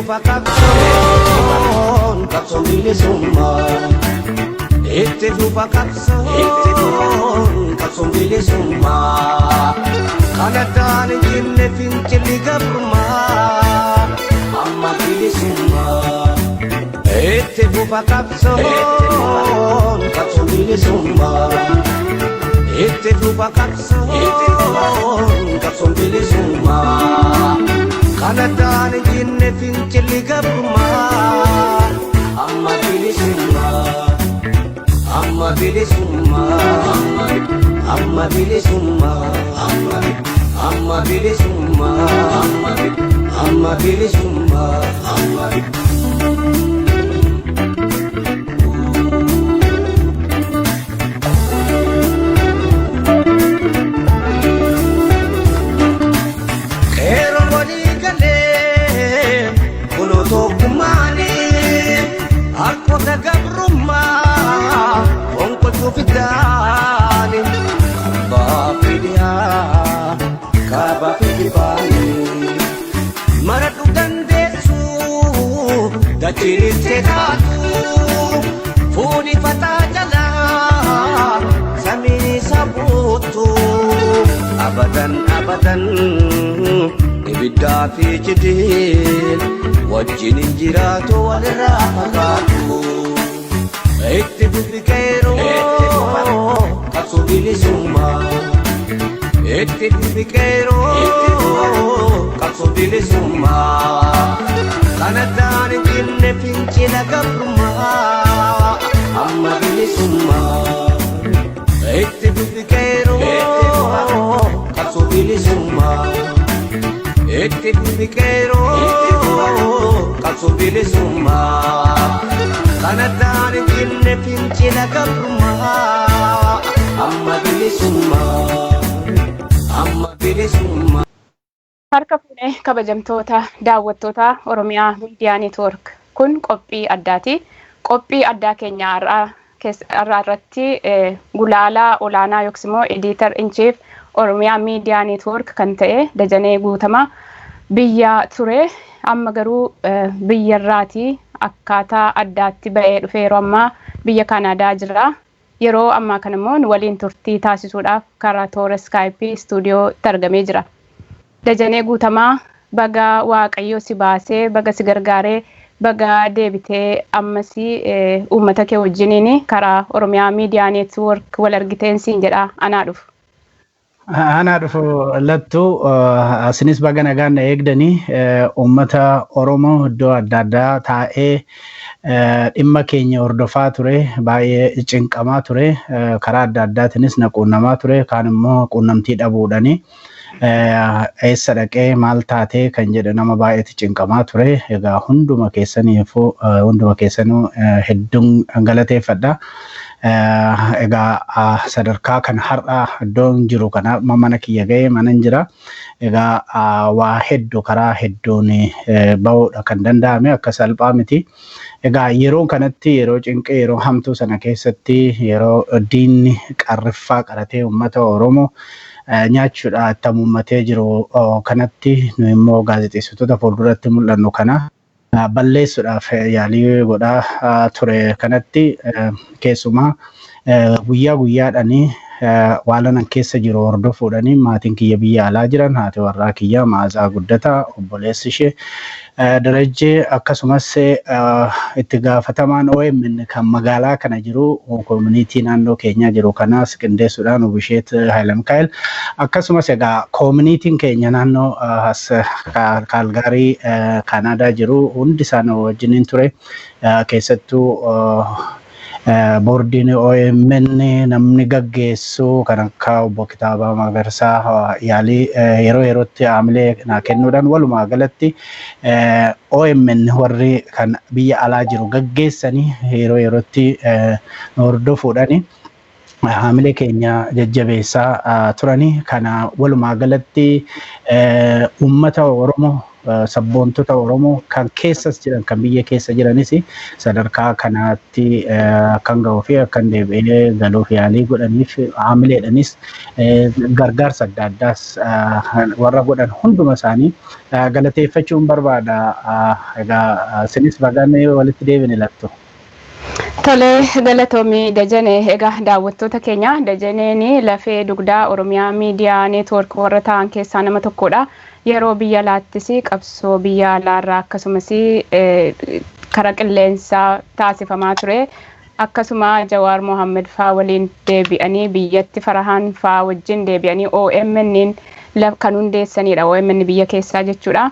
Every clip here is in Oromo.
fufa qabsoon, qabsoon bilisummaa. Itti fufa qabsoon, qabsoon bilisummaa. Kan addaan hin jenne fincilli gabrummaa. Amma bilisummaa. Itti fufa qabsoon, qabsoon bilisummaa. Itti fufa qabsoon, qabsoon bilisummaa. Kan addaan hin jenne fincilli gabrummaa. Amma bilisummaa. Amma bilisummaa. Amma bilisummaa. Amma bilisummaa. Amma bilisummaa. Amma. Qeerroon walii galee kunoo tokkummaanii harkoota gabrummaa fonqolchuuf iddaani. Abbaa fi dhiyaa, kaabaa fi kibbaanii maradhu dandeessu dachiin itti taatu fuudhi fataa jalaa samiin isa guutu. Abadan abadan ibiddaa fi cidii wajjin hin jiraatu, walirraa fagaatu. Itti fufi qeerroo, qabsoo bilisummaa. Itti fufi qeerroo, qabsoo bilisummaa. Kan addaan hin jenne fincila gabrummaa. Amma bilisummaa. Itti fufi qeerroo, qabsoo bilisummaa. Itti fufi qeerroo, qabsoo bilisummaa. Kan addaan hin jenne fincila gabrummaa. Amma bilisummaa. Amma bilisummaa. Harka fuunee kabajamtoota daawwattoota Oromiyaa Miidiyaa Neetwoork, kun qophii addaati. Qophii addaa keenya har'aa irratti gulaalaa olaanaa yookiis immoo editor in chief Oromiyaa Miidiyaa Neetwoork kan ta'e Dajanee Guutamaa biyya ture. Amma garuu biyyarraatii akkaataa addaatti ba'ee dhufee yeroo ammaa biyya Kaanaadaa jira. Yeroo ammaa kana immoo nu waliin turtii taasisuudhaaf karaa toora Skype istuudiyootti argamee jira. Dajanee Guutamaa, baga Waaqayyo si baasee, baga si gargaaree, baga deebitee ammasii uummata kee wajjiniin karaa Oromiyaa Miidiyaa Neetwoork wal argiteen siin jedha, anaa dhufu. Anaa dhufu lattuu, asinis baga nagaan na eegdanii. Uummata Oromoo iddoo adda addaa taa'ee dhimma keenya hordofaa ture, baay'ee cinqamaa ture, karaa adda addaatiinis na quunnamaa ture, kaan immoo quunnamtii dhabuudhani eessa dhaqee, maal taatee kan jedhe nama baay'eetu cinqamaa ture. Egaa hunduma keessaniifuu, hunduma keessanuu hedduun galateeffadha. Egaa sadarkaa kan har'a iddoon jiru kana mana kiyya ga'ee mana jira. Egaa waa hedduu karaa hedduun bahuudha kan danda'ame, akka salphaa miti. Egaa yeroo kanatti, yeroo cinqee, yeroo hamtuu sana keessatti, yeroo diinni qarriffaa qaratee uummata Oromoo nyaachuudha itti hamuummatee jiru kanatti, nu immoo gaazexeessitoota fuulduratti mul'annu kana balleessuudhaaf yaalii godhaa ture kanatti, keessumaa guyyaa guyyaadhaan waan anan keessa jiru hordofuudhaan maatiin kiyya biyya alaa jiran, haati warraa kiyya Maazaa Guddataa, obboleessi ishee Darajjee, akkasumas itti gaafatamaan OMN kan magaalaa kana jiru, community naannoo keenyaa jiru kanaas qindeessuudhaan Ubisheet Haayilamikaa'el, akkasumas egaa communityn keenya naannoo as Kaalgaarii Kaanaadaa jiru hundi isaan wajjiniin ture. Keessattuu boordiin OMN namni gaggeessu kan akka obbo Kitaabaa Magarsaa yaalii yeroo yerootti haamilee naa kennuudhaan, walumaa galatti OMN warri kan biyya alaa jiru gaggeessanii yeroo yerootti nu hordofuudhaani haamilee keenya jajjabeessaa turanii kana, walumaa galatti uummata Oromoo Sabboontota Oromoo kan keessas jiran, kan biyya keessa jiranis sadarkaa kanaatti akkan ga'uu fi akkan deebi'ee galuuf yaalii godhaniif, haamileedhanis gargaarsa adda addaas warra godhan hunduma isaanii galateeffachuun barbaada. Egaa isinis baganee walitti deebine, Lattu. Tolee, galatoomii Dajane. Egaa daawwattoota keenya, Dajaneen lafee dugdaa Oromiyaa Miidiyaa Neetwoork warra ta'an keessaa nama tokkodha. Yeroo biyya alaattis qabsoo biyya alaarraa akkasumas karaa qilleensaa taasifamaa ture. Akkasuma Jawaar Mohammed faa waliin deebi'anii biyyatti, Farahaan faa wajjin deebi'anii OMN kan hundeessanidha. OMN biyya keessaa jechuudha.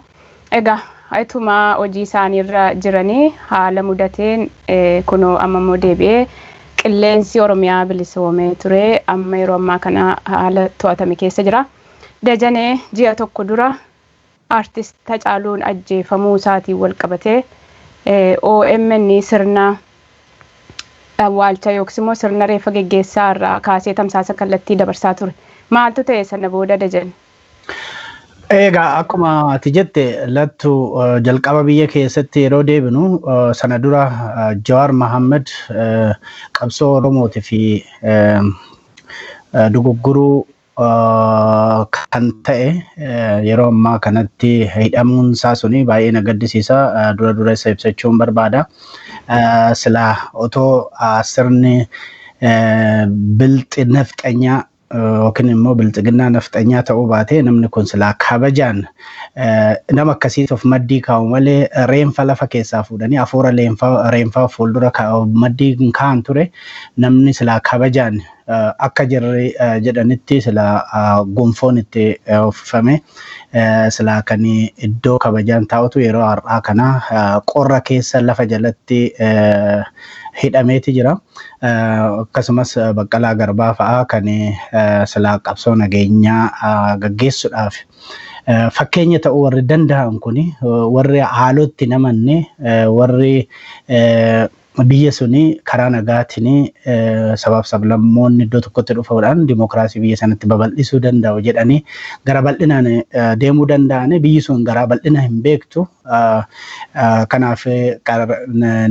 Egaa ituma hojii isaaniirra jiranii haala mudateen kunoo amma immoo deebi'ee qilleensi Oromiyaa bilisoomee ture, amma yeroo ammaa kana haala to'atame keessa jira. Dajanee, ji'a tokko dura Aartist Hacaaluun ajjeefamuu isaatiin wal qabatee OMN sirna awwaalcha yookiis immoo sirna reeffa geggeessaa irraa kaasee tamsaasa kallattii dabarsaa ture. Maaltu ta'e sana booda, Dajan? Egaa akkuma ati jette, Lattu, jalqaba biyya keessatti yeroo deebinu, sana dura Jawaar Mohammed qabsoo Oromootii fi dogoggoruu kan ta'e yeroo ammaa kanatti hidhamuun isaa suni baay'ee na gaddisiisa. Dura dura isa ibsachuun barbaada. Silaa otoo sirni bilxi nafxanyaa yookiin immoo bilxiginnaa nafxanyaa ta'uu baate, namni kun silaa kabajaan nama akkasiif maddii kaa'u malee reenfa lafa keessaa fuudhanii hafuura reenfaa fuuldura maddii kaa'an ture. Namni silaa kabajaan akka jirri jedhanitti silaa gonfoon itti uffifame, silaa kan iddoo kabajaan taa'utu yeroo har'aa kana qorra keessa lafa jalatti hidhameeti jira. Akkasumas Baqqalaa Garbaa fa'aa kan silaa qabsoo nageenyaa gaggeessuudhaaf fakkeenya ta'uu warri danda'an kuni, warri haalootti namanne, warri biyya suni karaa nagaatiin sabaaf sablammoonni iddoo tokkotti dhufuudhaan dimookiraasii biyya sanatti babal'isuu danda'u jedhanii gara bal'inaan deemuu danda'an, biyyi sun garaa bal'ina hin beektu. Kanaaf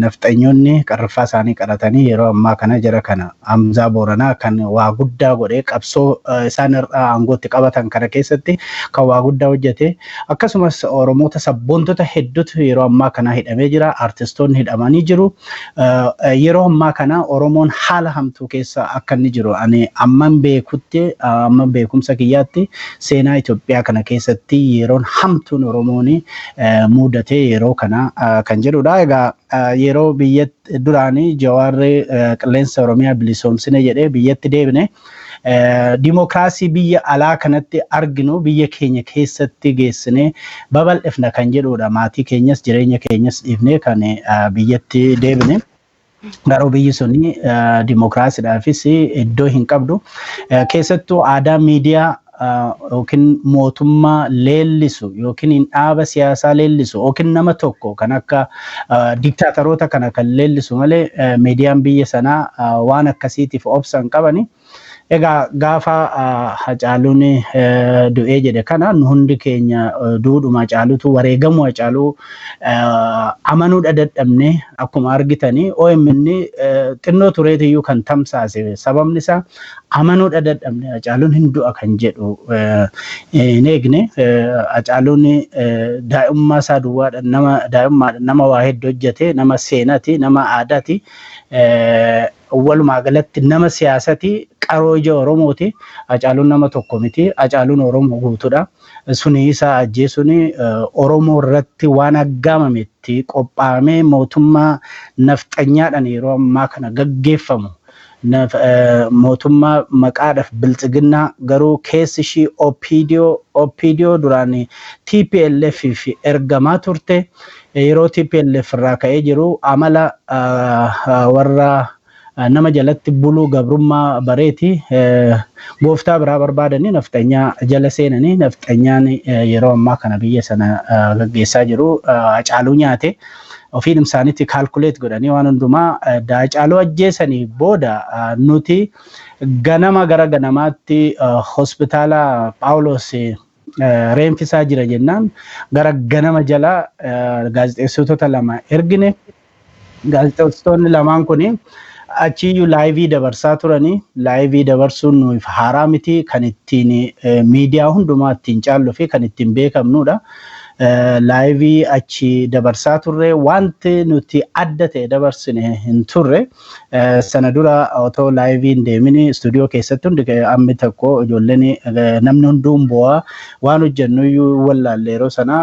nafxanyoonni qarriffaa isaanii qaratanii yeroo ammaa kana jara kana, Hamzaa Booranaa kan waa guddaa godhee qabsoo isaan irraa aangootti qabatan kana keessatti kan waa guddaa hojjete, akkasumas Oromoota sabboontota hedduutu yeroo ammaa kana hidhamee jira. Artistoonni hidhamanii jiru. Yeroo ammaa kana Oromoon haala hamtuu keessa akka inni jiru, ani amman beekutti, amman beekumsa kiyyaatti, seenaa Itoophiyaa kana keessatti yeroon hamtuun Oromoon mudatee yeroo kana kan jedhudha. Egaa yeroo biyyatti duraanii Jawaarri qilleensa Oromiyaa bilisoomsine jedhee biyyatti deebine, dimookiraasii biyya alaa kanatti arginu biyya keenya keessatti geessine babal'ifna kan jedhudha. Maatii keenyas jireenya keenyas dhiifnee kan biyyatti deebine. Garuu biyyi suni dimookiraasiidhaafis iddoo hin qabdu. Keessattuu aadaa miidiyaa yookiin mootummaa leellisu yookiin dhaaba siyaasaa leellisu yookiin nama tokko kan akka diktaataroota kana kan leellisu malee miidiyaan biyya sanaa waan akkasiitiif obsa hin qabani. Egaa gaafa Hacaaluun du'ee jedhe kana, nu hundi keenya duudhuma Hacaaluutu wareegamuu Hacaaluu amanuudha dadhabne. Akkuma argitanii OMN xinnoo tureetiyyuu kan tamsaase, sababni isaa amanuudha dadhabne. Hacaaluun hin du'a kan jedhu hin eegne. Hacaaluun daa'imummaa isaa duwwaadha, nama daa'imummaadha, nama waa hedduu hojjete, nama seenaati, nama aadaati. Walumaa galatti nama siyaasati, qaroo ija Oromooti. Hacaaluun nama tokko miti. Hacaaluun Oromoo guutuudha. Suni isa ajjeesuun Oromoo irratti waan aggaamametti qophaa'amee mootummaa nafxanyaadhaan yeroo ammaa kana gaggeeffamu. Mootummaa maqaadhaaf bilxiginnaa garuu keessi ishii OPDO, OPDO duraan TPLF fi ergamaa turte, yeroo TPLF irraa ka'ee jiru amala warra nama jalatti buluu gabrummaa bareeti gooftaa biraa barbaadanii nafxanyaa jala seenanii, nafxanyaan yeroo ammaa kana biyya sana gaggeessaa jiru Hacaaluu nyaate. Ofiin isaaniitti calculate godhanii waan hundumaa Hacaaluu ajjeesanii booda, nuti ganama gara ganamaatti hospitaala Phaawulos Reenfisaa jira jennaan gara ganama jalaa gaazexeessitoota lama ergine. Gaazexeessitoonni lamaan kuni achiyyuu live dabarsaa turanii. Live dabarsuun nuuf haaraa miti, kan ittiin miidiyaa hundumaa ittiin caalluu fi kan ittiin beekamnudha. Live achi dabarsaa turre, wanti nuti adda ta'e dabarsine hin turre. Sana dura otoo live hin deemin istuudiyoo keessatti hundi ammi tokko ijoolleen namni hunduu bu'aa waan hojjennu iyyuu wallaalle. Yeroo sana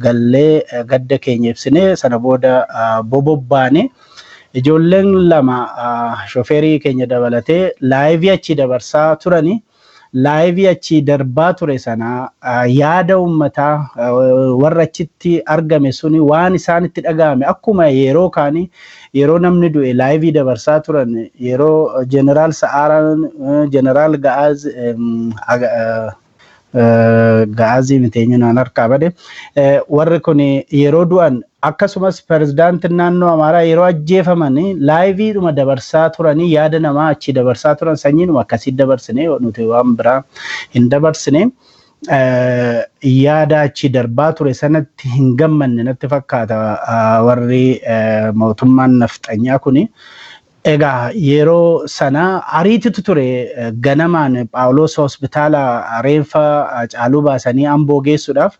gallee gadda keenya ibsine, sana booda bobobbaane. Ijoolleen lama shofeerii keenya dabalatee live achi dabarsaa turanii. Live achi darbaa ture sana yaada uummataa warra achitti argame suni waan isaanitti dhaga'ame, akkuma yeroo kaanii yeroo namni du'e live dabarsaa turan, yeroo Jeneraal Sa'aaraan, Jeneraal Ga'aaz, Ga'aazii miteenyu naan harkaa bade, warri kun yeroo du'an, akkasumas pirezidaantiin naannoo Amaaraa yeroo ajjeefaman liveiidhuma dabarsaa turanii yaada namaa achi dabarsaa turan, sanyiidhuma akkasii dabarsine, nuti waan biraa hin dabarsine. Yaada achi darbaa ture sanatti hin gammanne natti fakkaata warri mootummaan nafxanyaa kuni. Egaa yeroo sana ariititu ture. Ganamaan Phaawulos hospitaala reenfa Caaluu baasanii Amboo geessuudhaaf.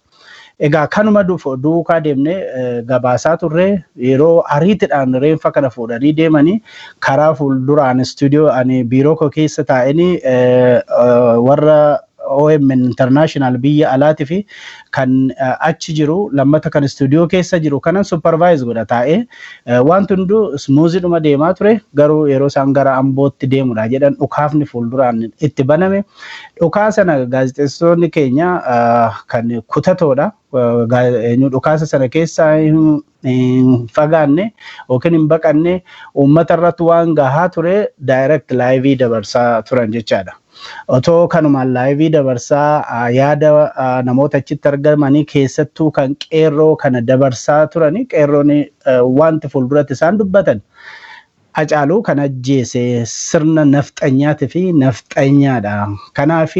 Egaa kanuma duukaa deemnee gabaasaa turre. Yeroo ariitiidhaan reenfa kana fuudhanii deemanii karaa fuulduraan istuudiyoo ani biiroo koo keessa taa'anii warra OMN International biyya alaatii fi kan achi jiru, lammata kan istuudiyoo keessa jiru kanan supervise godha taa'ee. Wanti hunduu smoothiidhuma deemaa ture. Garuu yeroo isaan gara Ambootti deemudha jedhan dhukaafni fuulduraan itti baname. Dhukaa sana gaazexeessitoonni keenya kan kutatoodha. Dhukaasa sana keessaa hin fagaanne yookiin hin baqanne. Uummata irratti waan gahaa ture direct live dabarsaa turan jechaadha. Otoo kanumaan live dabarsaa yaada namoota achitti argamanii, keessattuu kan qeerroo kana dabarsaa turanii, qeerroon wanti fuulduratti isaan dubbatan Hacaaluu kan ajjeese sirna nafxanyaatii fi nafxanyaadha. Kanaaf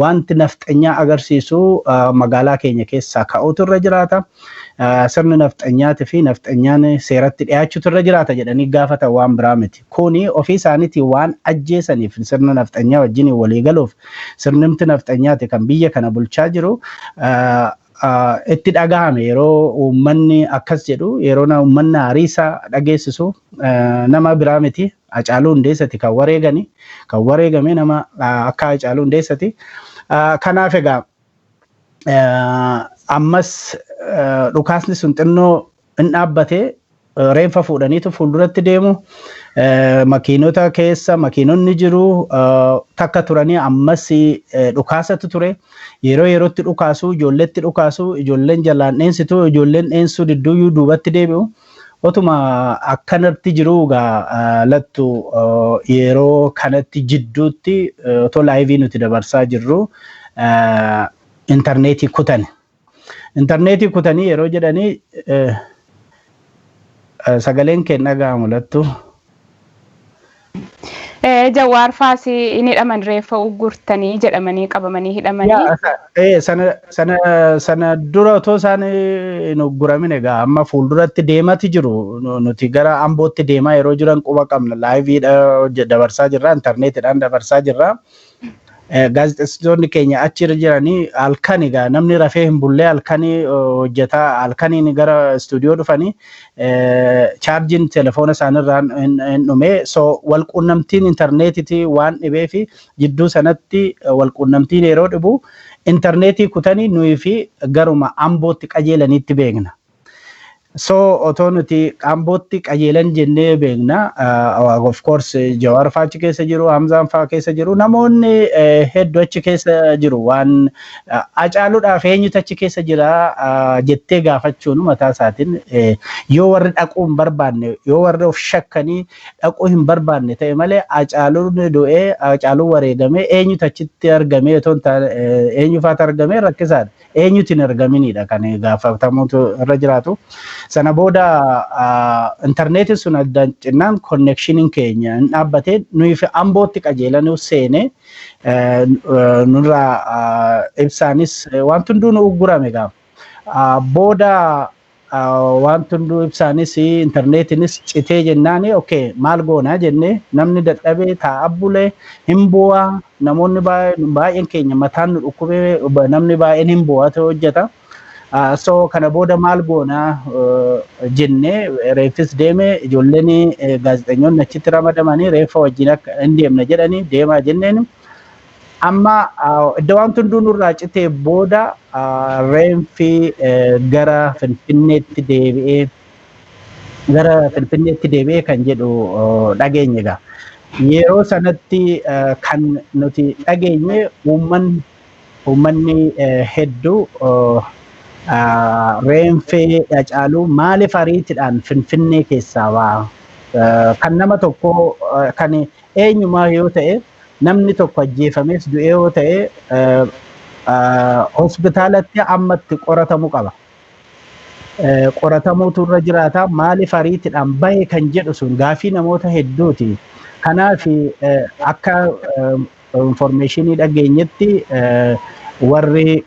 wanti nafxanyaa agarsiisu magaalaa keenya keessaa ka'uutu irra jiraata. Sirni nafxanyaatii fi nafxanyaan seeratti dhiyaachuutu irra jiraata jedhanii gaafatan, waan biraa miti. Kuni ofii isaaniitii waan ajjeesaniif sirna nafxanyaa wajjin walii galuuf sirnimti nafxanyaati kan biyya kana bulchaa jiru itti dhagahame. Yeroo uummanni akkas jedhu, yeroo uummanni hariisa dhageessisu, nama biraa miti, Hacaaluu Hundeessati kan wareegani, kan wareegame nama akka Hacaaluu Hundeessati. Kanaaf egaa ammas dhukaasni sun xinnoo hin dhaabbate. Reenfa fuudhaniitu fuulduratti deemu. Makiinota keessa makiinonni jiru takka turanii ammas dhukaasatu ture. Yeroo yerootti dhukaasu, ijoolleetti dhukaasu, ijoolleen jalaan dheensitu, ijoolleen dheensuu didduuyyuu duubatti deebi'u. Otuma akkanatti jiru egaa lattu yeroo kanatti jidduutti otoo live nuti dabarsaa jirru intarneetii kutan. Intarneetii kutanii yeroo jedhanii sagaleen kee dhaga'amu lattu. Jawaar faas inni hidhaman reeffa uggurtanii jedhamanii qabamanii hidhamanii. Sana dura otoo isaan hin ugguramin egaa amma fuulduratti deemati jiru. Nuti gara Ambootti deemaa yeroo jiran quba qabna. Live dabarsaa jirra, intarneetiidhaan dabarsaa jirra. Gaazexeessitoonni keenya achi jiranii halkan egaa namni rafee hin bullee halkanii hojjetaa, halkaniin gara istuudiyoo dhufanii chaarjiin telefoona isaaniirraa hin dhume. So walquunnamtiin intarneetitii waan dhibee fi jidduu sanatti walquunnamtiin yeroo dhibu intarneetii kutanii nuyi fi garuma Ambootti qajeelaniitti beekna. So otoo nuti Ambootti qajeelan jennee beekna. Of course Jawaar faa achi keessa jiru, Hamzaan faa keessa jiru, namoonni hedduu achi keessa jiru. Waan Hacaaluudhaaf eenyutu achi keessa jira jettee gaafachuun mataa isaatiin yoo warri dhaquu hin barbaanne, yoo warri of shakkanii dhaquu hin barbaanne ta'e malee, Hacaaluun du'ee, Hacaaluun wareegamee eenyutu achitti argamee otoo hin taane eenyu faatu argamee rakkisaadha. Eenyutu hin argaminidha kan gaafatamuutu irra jiraatu. Sana booda intarneetiin sun addaan cinnaan connectioniin keenya hin dhaabbate. Nuyi fi Ambootti qajeelanii seene nurraa ibsaanis wanti hunduu nu uggurame gaa. Booda wanti hunduu, ibsaanis intarneetiinis citee jennaani, okay, maal goonaa jennee namni dadhabee taa'aa bulee hin bu'aa. Namoonni baay'een keenya mataan nu dhukkubee, namni baay'een hin bu'aa ta'e hojjeta. So kana booda maal goonaa jennee, reeffis deeme, ijoolleen gaazexeessonni achitti ramadamanii reeffa wajjin akka hin deemne jedhanii, deemaa jenneen. Amma iddoo wanti hunduu nurraa citee booda reenfi gara Finfinneetti deebi'ee, gara Finfinneetti deebi'ee kan jedhu dhageenye egaa. Yeroo sanatti kan nuti dhageenye uummanni hedduu reenfee Hacaaluu maaliif ariitiidhaan Finfinnee keessaa ba'a? Kan nama tokko, kan eenyumaa yoo ta'e, namni tokko ajjeefames du'ee yoo ta'e, hospitaalatti ammatti qoratamuu qaba. Qoratamuutu irra jiraata. Maaliif ariitiidhaan bahe kan jedhu sun gaafii namoota hedduuti. Kanaaf akka informationii dhageenyetti warri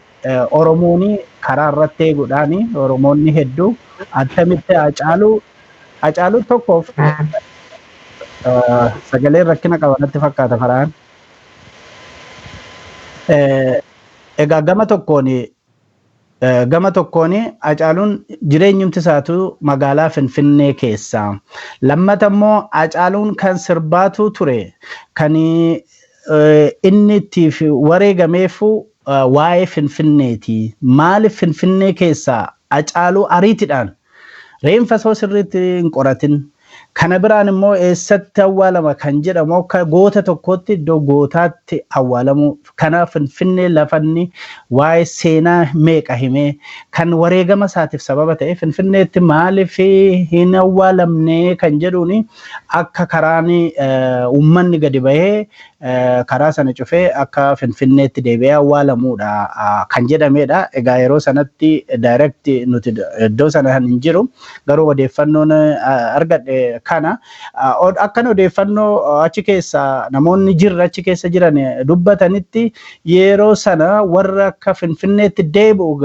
Oromoon karaa irratti eeguudhaan Oromoonni hedduu attamitti Hacaaluu tokkoof sagaleen rakkina qaba natti fakkaata faraan. Egaa gama tokkoon Hacaaluun jireenyumti isaatu magaalaa Finfinnee keessa. Lammata immoo Hacaaluun kan sirbaatu ture, kan inni ittiif wareegameefu waa'ee Finfinneeti. Maaliif Finfinnee keessaa Hacaaluu ariitiidhaan reenfa osoo sirriitti hin qoratin, kana biraan immoo eessatti awwaalama kan jedhamu, akka goota tokkotti iddoo gootaatti awwaalamu, kana Finfinnee lafanni waa'ee seenaa meeqa himee kan wareegama isaatiif sababa ta'e Finfinneetti maaliif hin awwaalamne kan jedhuuni akka karaan uummanni gadi bahee karaa sana cufee akka Finfinneetti deebi'ee awwaalamuudha kan jedhamedha. Egaa yeroo sanatti direct nuti iddoo sana hin jiru, garuu odeeffannoon argadhe kana. Akkan odeeffannoo achi keessa namoonni jirra achi keessa jiran dubbatanitti, yeroo sana warra akka Finfinneetti deebi'u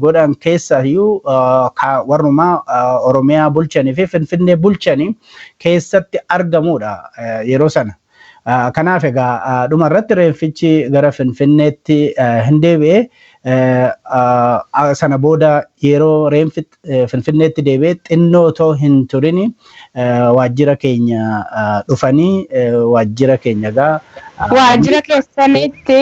godhan keessa iyyuu warrumaa Oromiyaa bulchanii fi Finfinnee bulchanii keessatti argamudha yeroo sana. Kanaaf egaa dhuma irratti reenfichi gara Finfinneetti hin deebi'e. Sana booda yeroo reenfi Finfinneetti deebi'e xinnoo otoo hin turin waajjira keenya dhufanii waajjira keenya egaa. Waajjira keessanitti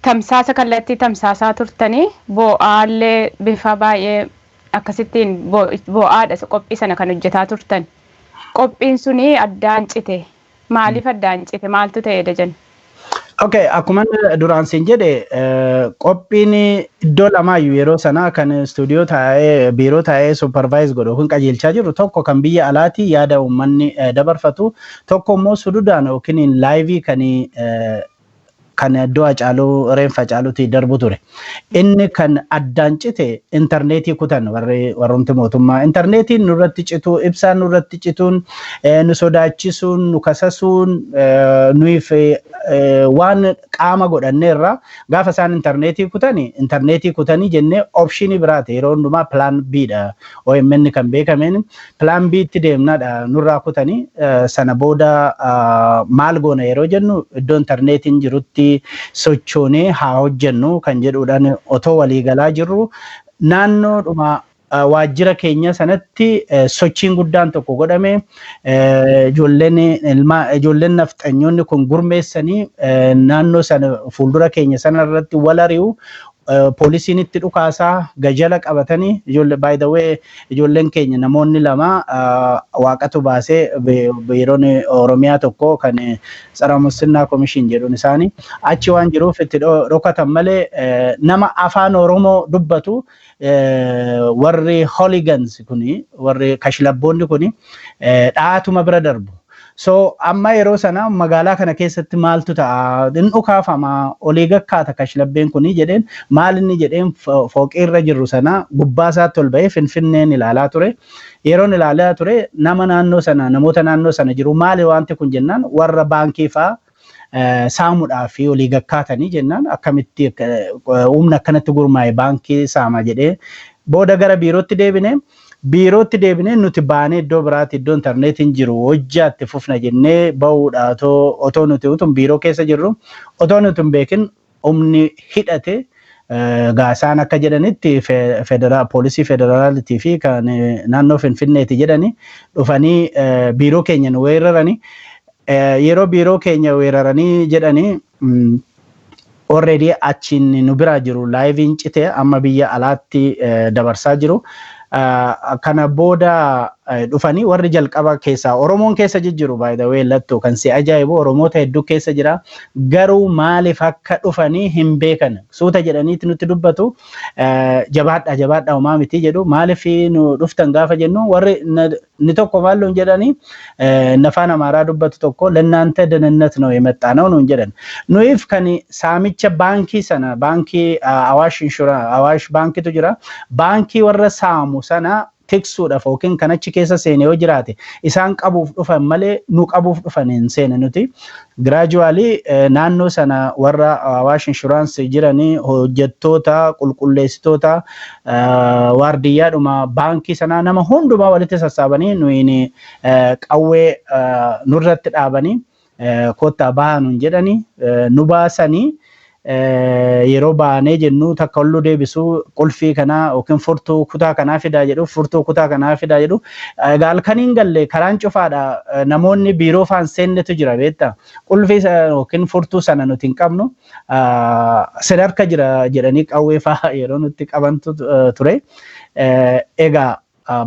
tamsaasa kallattii tamsaasaa turtanii, boo'aallee bifa baay'ee akkasittiin boo'aadha qophii sana kan hojjetaa turtan. Qophiin suni addaan cite. Maaliif addaan cite? Maaltu ta'e, Dajan? Okay, akkuma duraan siin jedhe, qophiin iddoo lamaayyuu yeroo sanaa kan istuudiyoo taa'ee, biiroo taa'ee supervise godhu yookiin qajeelchaa jiru, tokko kan biyya alaati yaada uummanni dabarfatu, tokko immoo sududaan yookiin live kan iddoo Hacaaluu, reenfa Hacaaluutti darbu ture. Inni kan addaan cite intarneetii kutan warri warrumti mootummaa. Intarneetiin nurratti cituu, ibsaan nurratti cituun, nu sodaachisuun, nu kasasuun nuyiif waan qaama godhanneerra. Gaafa isaan intarneetii kutanii, intarneetii kutanii jennee optionii biraati, yeroo hundumaa plan B dha. OMN kan beekameen plan B tti deemnaadha. Nurraa kutanii, sana booda maal goona yeroo jennu, iddoo intarneetiin jirutti sochoonee haa hojjennu kan jedhuudhaan otoo walii galaa jirru, naannoodhuma waajjira keenya sanatti sochiin guddaan tokko godhame. Ijoolleen ilmaa ijoolleen nafxanyoonni kun gurmeessanii naannoo sana fuuldura keenya sana irratti wal ari'u, poolisiin itti dhukaasaa, gajala qabatanii ijoollee, by the way, ijoolleen keenya namoonni lama waaqatu baasee. Biiroon Oromiyaa tokko kan Tsara Mussinnaa Komishin jedhuun isaanii achi waan jiruuf itti dhokatan malee, nama afaan Oromoo dubbatu warri hooligans kuni, warri kashlabboonni kuni dhaatuma bira darbu. So amma yeroo sana magaalaa kana keessatti maaltu ta'a? Inni dhukaafama, olii gakkaata kashlabbeen kuni jedheen. Maal inni jedheen, fooqii irra jirru sana gubbaa isaatti ol ba'ee Finfinneen ilaalaa ture. Yeroon ilaalaa ture, nama naannoo sana, namoota naannoo sana jiru, maali wanti kun jennaan, warra baankii fa'aa saamuudhaa fi olii gakkaatanii jennaan, akkamitti humna akkanatti gurmaa'e baankii saama jedhee, booda gara biirootti deebine. Biirootti deebinee, nuti baanee iddoo biraatti, iddoo intarneetiin jiru hojjaatti fufna jennee bahuudha. Otoo nuti utun biiroo keessa jirru, otoo nuti hin beekin, humni hidhate gaasaan akka jedhanitti poolisii federaalitii fi kan naannoo Finfinneeti jedhani dhufanii biiroo keenya nu weeraranii. Yeroo biiroo keenya weeraranii jedhanii, already achiin nu biraa jiru liveiin cite, amma biyya alaatti dabarsaa jiru. Kana booda dhufanii warri jalqaba keessaa Oromoon keessa jijjiru. By the way, lattu kan si ajaa'ibu, Oromoota hedduu keessa jira, garuu maaliif akka dhufanii hin beekan. Suuta jedhaniiti nutti dubbatu, "Jabaadha, jabaadha, homaa miti" jedhu. "Maaliif nu dhuftan?" gaafa jennu, warri ni tokko maal nuun jedhanii, afaan Amaaraa dubbatu tokko, "ለእናንተ ደህንነት ነው የመጣነው" nuun jedhan. Nuyiif kan saamicha baankii sana, baankii Awaash Inshuraansii, Awaash baankitu jira, baankii warra saamu sana tiksuudhaaf yookiin kan achi keessa seene yoo jiraate isaan qabuuf dhufan malee nu qabuuf dhufan hin seene nuti. Gradually naannoo sana warra Awaash Inshuraansii jiranii, hojjettoota, qulqulleessitoota, waardiyyaadhuma baankii sanaa, nama hundumaa walitti sassaabanii, nuyin qawwee nurratti dhaabanii, "Kottaa bahaa" nuun jedhanii nu baasanii. Yeroo baanee jennu, takka olluu deebisuu, qulfii kanaa yookiin furtuu kutaa kanaa fidaa jedhu, furtuu kutaa kanaa fidaa jedhu. Egaa halkaniin galle, karaan cufaadha, namoonni biiroo faan seennetu jira beektaa, qulfii yookiin furtuu sana nuti hin qabnu, sadarka jira jedhanii qawwee faa yeroo nutti qabantu ture. Egaa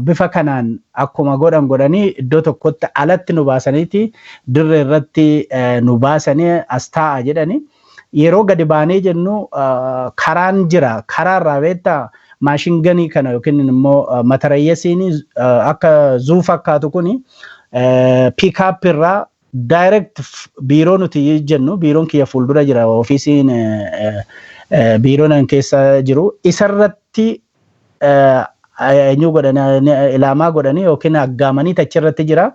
bifa kanaan akkuma godhan godhanii iddoo tokkotti alatti nu baasaniiti, dirree irratti nu baasanii, "As taa'a" jedhanii. Yeroo gadi baanee jennu, karaan jira, karaarraa beektaa machine gunii kana yookiin immoo matarayyasiin akka zuu fakkaatu kuni pickup irraa direct biiroo nuti jennu, biiroon kiyya fuuldura jira, ofiisiin biiroo nan keessa jiru, isarratti eenyu godhanii, ilaamaa godhanii yookiin aggaamanii achirratti jira.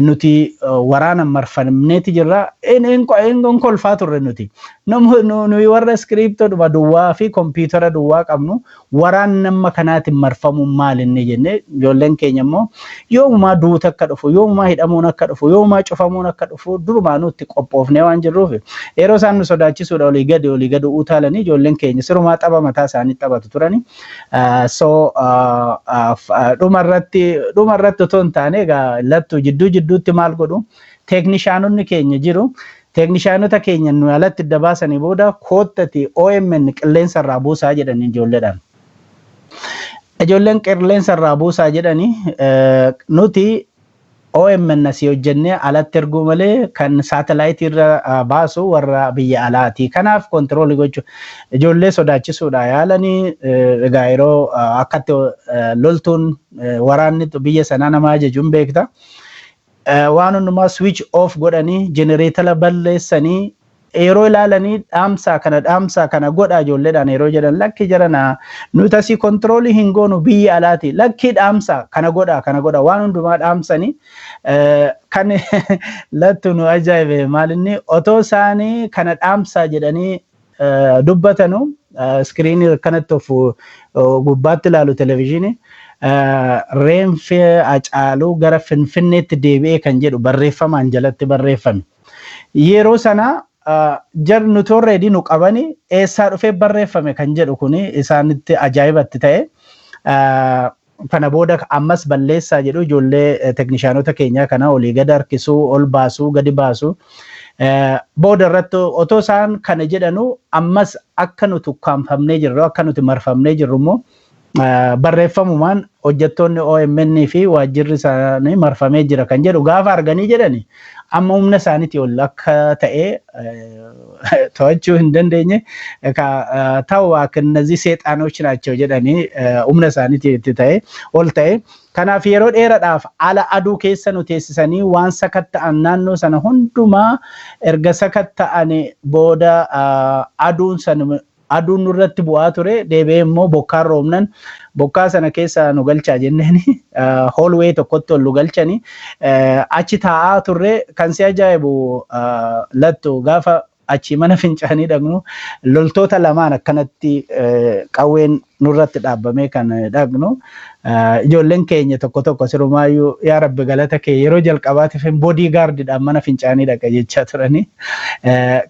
Nuti waraana marfamneeti jirra. Hin kolfaa turre nuti. Nuyi warra iskiriiptoo duwwaa fi kompiitara duwwaa qabnu waraan nama kanaatiin marfamuun maal inni jenne. Ijoolleen keenya immoo yoomumaa duuta akka dhufu, yoomumaa hidhamuun akka dhufu, yoomumaa cufamuun akka dhufu durumaa nutti qophoofnee waan jirruuf, yeroo isaan nu sodaachisuudha olii gadi utaalanii, ijoolleen keenya sirumaa tapha mataa isaanii taphatu turani. So dhumarratti otoo hin taane, egaa lattu jidduu jidduutti maal godhu, teeknishaanonni keenya jiru. Teeknishaanota keenya nu alatti dabaasanii booda, "Koottati OMN qilleensa irraa buusaa" jedhanii ijoolleedhaan. Ijoolleen "Qilleensa irraa buusaa" jedhanii, nuti OMN asii hojjennee alatti erguu malee kan saatalaayitii irra baasu warra biyya alaati. Kanaaf control gochuu ijoollee sodaachisuudha yaalanii. Egaa yeroo akkatti loltuun waraanni biyya sanaa nama ajajuun beekta. Waan hundumaa switch off godhanii, jenereetara balleessanii, yeroo ilaalanii, "Dhaamsaa kana, dhaamsaa kana godhaa" ijoolleedhaan yeroo jedhan, "Lakki jedhana, nuti asii control hin goonu, biyya alaati." "Lakki, dhaamsaa kana godhaa, kana godhaa." Waan hundumaa dhaamsanii, kan lattu nu ajaa'ibe maalinni, otoo isaanii "Kana dhaamsaa" jedhanii dubbatanu, screenii akkanatti of gubbaatti ilaalu, televizyiinii, "Reenfi Hacaaluu gara Finfinneetti deebi'ee" kan jedhu barreeffamaan jalatti barreeffame. Yeroo sana jar nuti already nu qabani, eessaa dhufee barreeffame kan jedhu kuni isaanitti ajaa'ibatti ta'e. Kana booda ammas "Balleessaa" jedhu ijoollee teknishaanota keenyaa kana olii gad harkisuu, ol baasuu, gadi baasuu. Booda irratti otoo isaan kana jedhanu, ammas akka nuti ukkaanfamnee jirru, akka nuti marfamnee jirru immoo barreeffamumaan "Hojjettoonni OMN fi waajjirri isaanii marfamee jira" kan jedhu gaafa arganii jedhani, amma humna isaaniitii ol akka ta'e to'achuu hin dandeenye ta'u, "እነዚህ ሰይጣኖች ናቸው" jedhanii, humna isaaniitii itti ta'e ol ta'e. Kanaaf yeroo dheeraadhaaf ala aduu keessa nu teessisanii waan sakatta'an naannoo sana hundumaa erga sakatta'an booda, aduun sana aduun nurratti bu'aa ture, deebi'ee immoo bokkaan roobnan bokkaa sana keessa nu galchaa jenneen hallway tokkotti ol nu galchanii achi taa'aa turre. Kan si ajaa'ibu lattu, gaafa achi mana fincaanii dhaqnu loltoota lamaan akkanatti qawween nurratti dhaabbamee kan dhaqnu. Ijoolleen keenya tokko tokko sirumaayyuu "Yaa Rabbi, galata kee, yeroo jalqabaatiif body guardiidhaan mana fincaanii dhaqa" jechaa turani.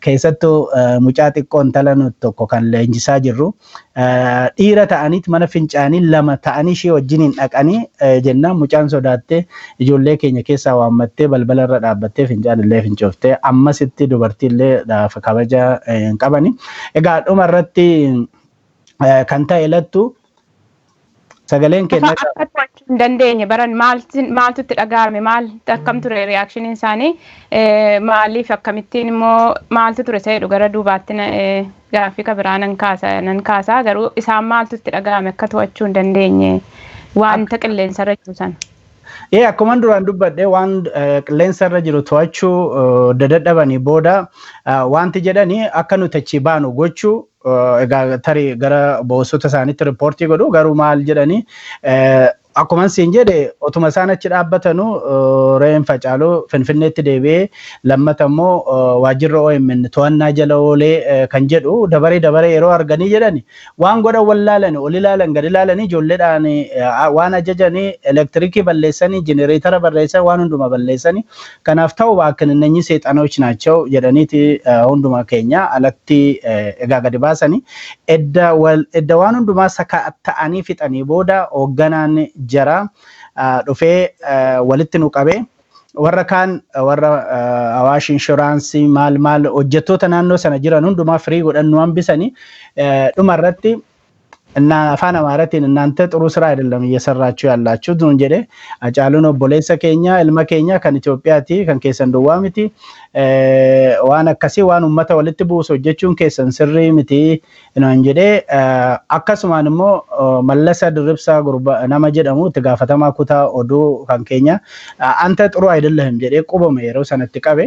Keessattuu mucaa xiqqoo intala tokko kan leenjisaa jirru dhiira ta'aniit mana fincaanii lama ta'anii ishee wajjiniin dhaqanii jennaan, mucaan sodaattee ijoollee keenya keessaa waammattee balbala irra dhaabbattee fincaan illee fincooftee. Ammasitti dubartii illee kabaja hin qabani. Egaa dhuma irratti kan ta'e lattu sagaleen kenna. Akka to'achuu hin dandeenye baran maaltu itti dhaga'ame? Maal akkam ture reactioniin isaanii? Maaliif, akkamittiin immoo, maaltu ture isa gara duubaatti gaaffii ka biraa nan kaasa. Garuu isaan maaltu itti dhaga'ame akka to'achuu hin dandeenye wanta qilleensarra jiru sana? Ee, akkuma duraan dubbadhe, waan qilleensarra jiru to'achuu dadhabanii booda wanti jedhanii akka nuti achi baanu gochuu. Egaa tarii gara boosota isaaniitti reportii godhu. Garuu maal jedhanii, akkuma siin jedhe, otuma isaan achi dhaabbatanu reenfa Hacaaluu Finfinneetti deebi'ee, lammata immoo waajjirra OMN to'annaa jala oolee kan jedhu dabaree dabaree yeroo arganii jedhani, waan godhan wallaalani, ol ilaalan, gad ilaalanii, ijoolleedhaan waan ajajanii elektirikii balleessanii, jenereetara balleessanii, waan hunduma balleessanii. Kanaaf ta'u baakkan እነኚህ ሰይጣኖች ናቸው jedhaniiti hunduma keenya alatti egaa gadi baasanii. Edda waan hundumaa sakatta'anii fixanii booda hoogganaan jara dhufee walitti nu qabee, warra kaan, warra Awaash Inshuraansii maal maal, hojjettoota naannoo sana jiran hundumaa firii godhan nu hambisanii. Dhuma irratti እና afaan Amaaraatiin "እናንተ ጥሩ ስራ አይደለም እየሰራችሁ ያላችሁት" nuun jedhe. "Hacaaluun obboleessa keenya, ilma keenya, kan Itoophiyaati, kan keessan duwwaa miti. Waan akkasii, waan uummata walitti buusu hojjechuun keessan sirrii miti" nuun jedhe. Akkasumaan immoo Mallasa Dirribsaa gurba nama jedhamu, itti gaafatamaa kutaa oduu kan keenya, "አንተ ጥሩ አይደለህም" jedhee qubame yeroo sanatti qabe.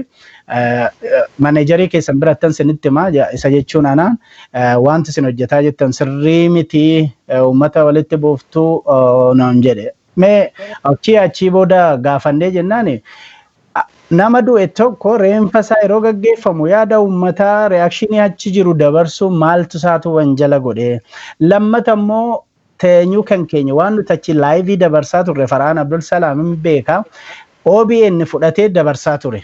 "Managerii keessan birattan sinitti himaa isa jechuun anaan wanti isin hojjetaa jettan sirrii miti, uummata walitti buuftuu" nuun jedhe. Mee achii achii booda gaafannee jennaan, nama du'e tokko reenfa isaa yeroo gaggeeffamu yaada uummataa, reactionii achi jiru dabarsu maaltu isaatu wanjala godhe? Lammata immoo teenyuu kan keenya waan nuti achi liveii dabarsaa turre, Farhaan Abdul Salaam hin beeka, OBN fudhatee dabarsaa ture.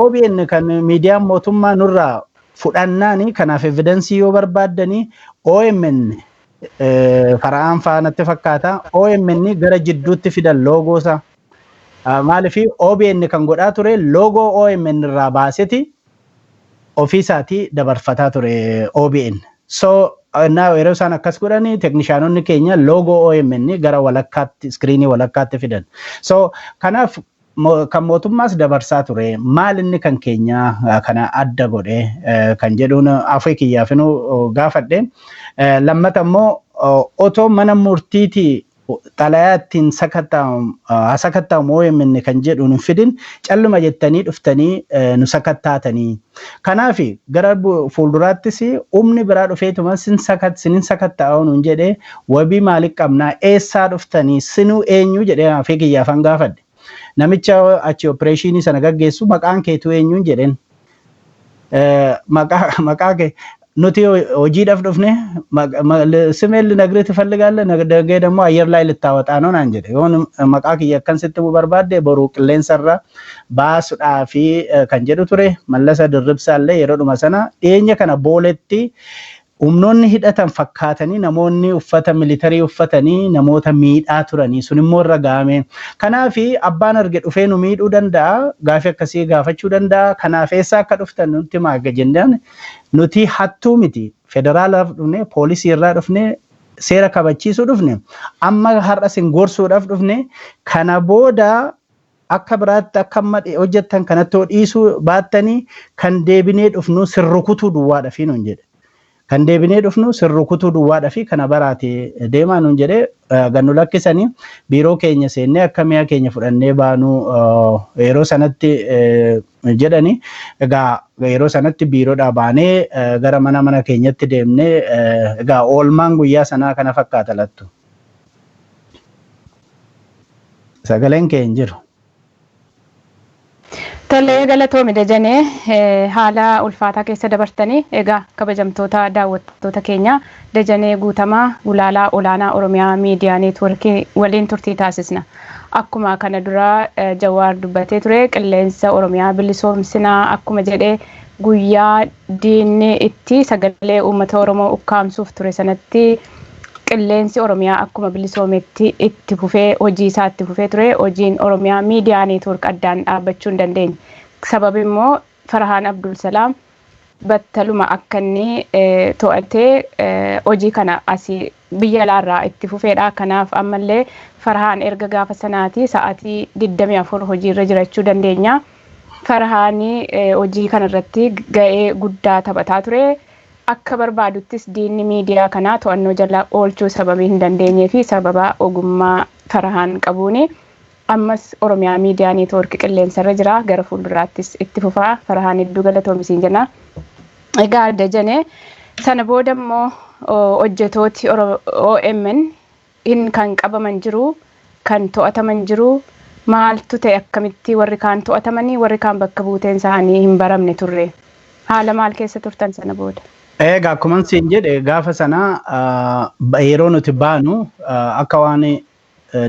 OBN kan miidiyaan mootummaa nurraa fudhannaani, kanaaf evidenceii yoo barbaaddanii OMN Farhaan faanatti fakkaata, OMN gara jidduutti fidan logo isaa. Maaliif OBN kan godhaa ture logo OMN irraa baaseti ofiisaatii dabarfataa ture OBN. So yeroo isaan akkas godhani technicianonni keenya logo OMN gara walakkaatti, screenii walakkaatti fidan. So kanaaf kan mootummaas dabarsaa ture, maal inni kan keenya kana adda godhe kan jedhuun afii kiyyaafinuu gaafadhe. Lammata immoo otoo mana murtiitii xalayaa ittiin sakatta'amu OMN kan jedhu hin fidin calluma jettanii dhuftanii nu sakattaatanii. Kanaaf gara fuulduraattis humni biraa dhufeetuma sinin sakatta'aa nuun jedhee, wabii maaliif qabnaa, eessaa dhuftanii, sinuu eenyu jedhee afii kiyyaafan gaafadhe. Namicha achi operationii sana gaggeessu "Maqaan keetu eenyuun?" jedheen. Maqaa kee nuti hojiidhaaf dhufne ስሜን ልነግርህ ትፈልጋለህ? ነገ ደግሞ አየር ላይ ልታወጣ ነው naan jedhe. Yoon maqaa kiyya akkan sitti himuu barbaadde boru qilleensarra baasuudhaafi kan jedhu ture. Mallasa Dirribsaallee yeroodhuma sana dhiyeenya kana Booletti humnoonni hidhatan fakkaatanii, namoonni uffata militarii uffatanii namoota miidhaa turanii sun immoo irra gahame. Kanaaf abbaan arge dhufee nu miidhuu danda'a, gaafii akkasii gaafachuu danda'a. Kanaaf eessaa akka dhuftan nutti maaga jennaan, nuti hattuu miti, federaalaaf dhufne, poolisii irraa dhufne, seera kabachiisuu dhufne, amma har'a sin gorsuudhaaf dhufne. Kana booda akka biraatti akka amma hojjettan kanatti dhiisuu baattanii kan deebinee dhufnu sin rukutuu duwwaadha fi nuun jedhe. Kan deebinee dhufnu sin rukutuu duwwaadha fi kana baraate deemaa nuun jedhee gannu lakkisanii biiroo keenya seennee akka mi'a keenya fudhannee baanuu yeroo sanatti jedhani. Egaa yeroo sanatti biiroodhaa baanee gara mana mana keenyatti deemnee, egaa oolmaan guyyaa sanaa kana fakkaata lattu. Sagaleen kee hin jiru. Tolee, galatoomi Dajanee, haala ulfaataa keessa dabartanii. Egaa kabajamtoota daawwattoota keenya, Dajanee Guutamaa, gulaalaa olaanaa Oromiyaa Miidiyaa Neetworkii waliin turtii taasisna. Akkuma kana dura Jawaar dubbatee ture, qilleensa Oromiyaa bilisoomsinaa akkuma jedhee, guyyaa diinni itti sagalee uummata Oromoo ukkaamsuuf ture sanatti qilleensi Oromiyaa akkuma bilisoometti itti fufee hojii isaa itti fufee ture. Hojiin Oromiyaa Miidiyaa Neetwork addaan dhaabbachuu hin dandeenye. Sababi immoo Farhaan Abdul Salaam battaluma akka inni to'atee hojii kana asii biyya alaarraa itti fufeedha. Kanaaf ammallee Farhaan erga gaafa sanaati sa'aatii 24 hojiirra jirachuu dandeenya. Farhaanii hojii kanarratti ga'ee guddaa taphataa ture. Akka barbaaduttis diinni miidiyaa kanaa to'annoo jala oolchuu sababii hin dandeenyee fi sababa ogummaa Farhaan qabuuni. Ammas Oromiyaa Miidiyaa Neetwoork qilleensarra jira. Gara fuulduraattis itti fufaa. Farhaan, hedduu galatoomi jenna. Egaa Dajanee, sana booda immoo hojjetooti OMN hin kan qabaman jiru, kan to'ataman jiru. Maaltu ta'e? Akkamitti warri kaan to'atamanii, warri kaan bakka buuteen isaanii hin baramne turre? Haala maal keessa turtan sana booda? Egaa akkuma siin jedhe, gaafa sana yeroo nuti baanu akka waan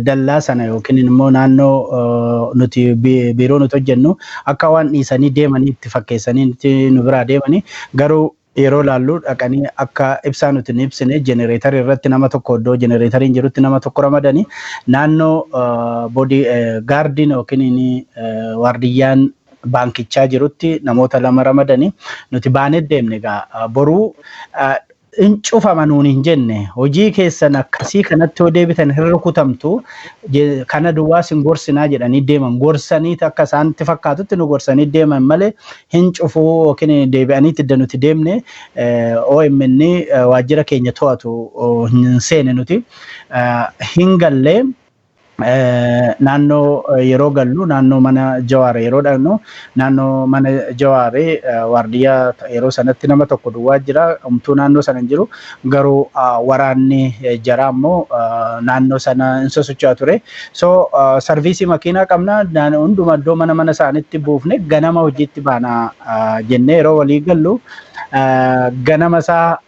dallaa sana yookiin immoo naannoo nuti biiroo nuti hojjennu akka waan dhiisanii deemanii itti fakkeessanii nu biraa deemanii, garuu yeroo laallu dhaqanii akka ibsaa nuti hin ibsine jenereetarii irratti nama tokko, iddoo jenereetariin jirutti nama tokko ramadanii, naannoo boodii gaardiin yookiin waardiyyaan baankichaa jirutti namoota lama ramadanii. Nuti baanee deemne. Egaa boruu hin cufama nuun hin jenne, hojii keessan akkasii kanatti yoo deebitan hin rukutamtu, kana duwwaa sin gorsinaa jedhanii deeman. Gorsanii akka isaanitti fakkaatutti nu gorsanii deeman malee hin cufuu yookiin deebi'anii idda nuti deemne OMN waajjira keenya to'atu hin seene. Nuti hin gallee. Naannoo yeroo gallu, naannoo mana Jawaar yeroo dhaqnu, naannoo mana Jawaar waardiyyaa yeroo sanatti nama tokko duwwaa jira, homtuu naannoo sana hin jiru. Garuu waraanni jaraa immoo naannoo sana hin sosocho'aa ture. So sarviisii makiinaa qabna, hunduma iddoo mana mana isaanitti buufne ganama hojiitti baana jennee yeroo walii gallu, ganama isaa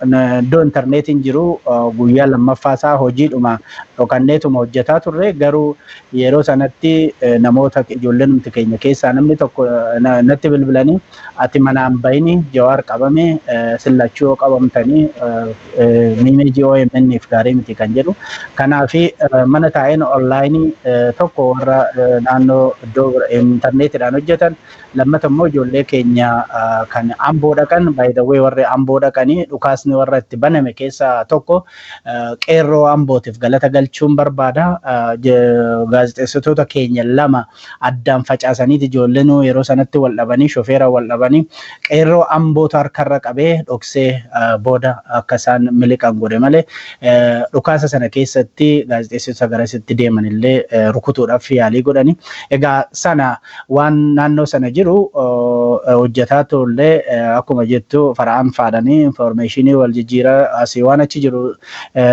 iddoo intarneetiin jiru guyyaa lammaffaa isaa hojiidhuma dhokanneetuma hojjetaa turre. Garuu yeroo sanatti namoota ijoolleen nuti keenya keessaa namni tokko natti bilbilanii, "Ati manaan bahini, Jawaar qabame, sillachuu yoo qabamtanii miimeejii OMN f gaarii miti" kan jedhu. Kanaafi mana taa'een onlaayinii tokko warra naannoo iddoo intarneetiidhaan hojjetan, lammata immoo ijoollee keenya kan Amboo dhaqan. By the way, warri Amboo dhaqanii dhukaasni warra itti baname keessaa tokko qeerroo Ambootiif galata galchuun barbaada. Gaazexeessitoota keenya lama addaan facaasaniiti ijoolleen yeroo sanatti wal dhabanii, shofeera wal dhabanii, qeerroo Ambootu harkarra qabee dhoksee booda akka isaan miliqan godhe malee dhukaasa sana keessatti gaazexeessitoota garasitti deeman illee rukutuudhaaf yaalii godhani. Egaa sana waan naannoo sana jiru hojjetaa turullee, akkuma jettu Fara'aan faadhanii informationii wal jijjiiraa asii waan achi jiru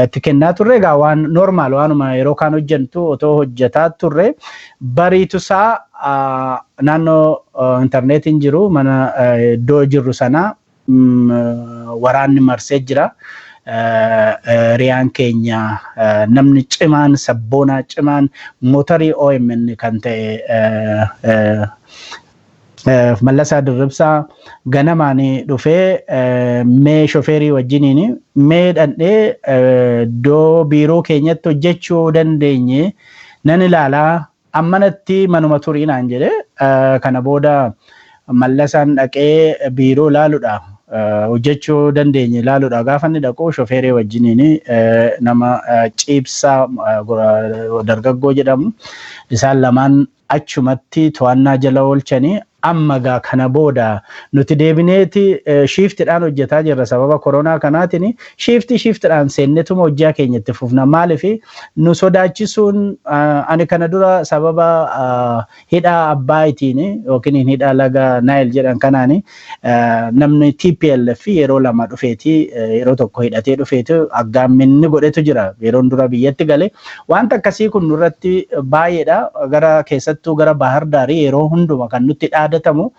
itti kennaa turre. Egaa waan normal, waanuma yeroo kaan hojjentu otoo hojjetaa turre, bariitusaa naannoo intarneetiin jiru mana iddoo jirru sana waraanni marsee jira. Riyaan keenya namni cimaan, sabboonaa cimaan, mootarii OMN kan ta'e Mallasaa Dirribsaa ganamaan dhufee, mee shofeerii wajjiniin mee dhandhee iddoo biiroo keenyatti hojjechuu dandeenye nan ilaalaa, ammanatti manuma turii naan jedhe. Kana booda Mallasaan dhaqee biiroo ilaaluudha, hojjechuu dandeenye ilaaluudha. Gaafa inni dhaqu shofeerii wajjiniin nama Ciibsaa Dargaggoo jedhamu, isaan lamaan achumatti to'annaa jala oolchanii. Amma gaa kana booda nuti deebineeti shiiftiidhaan hojjetaa jirra. Sababa koronaa kanaatiin shiiftii shiiftiidhaan seennetuma hojjaa keenya itti fufna. Maaliif nu sodaachisuun? Ani kana dura sababa hidha Abbaayitiin yookiin hidha laga Naayil jedhan kanaan namni TPLF yeroo lama dhufeeti, yeroo tokko hidhatee dhufeeti aggaamminni godhetu jira yeroon dura biyyatti gale. Wanta akkasii kun nurratti baay'eedha. Gara keessattuu gara Bahar Daarii yeroo hunduma kan nutti dhaadatamu,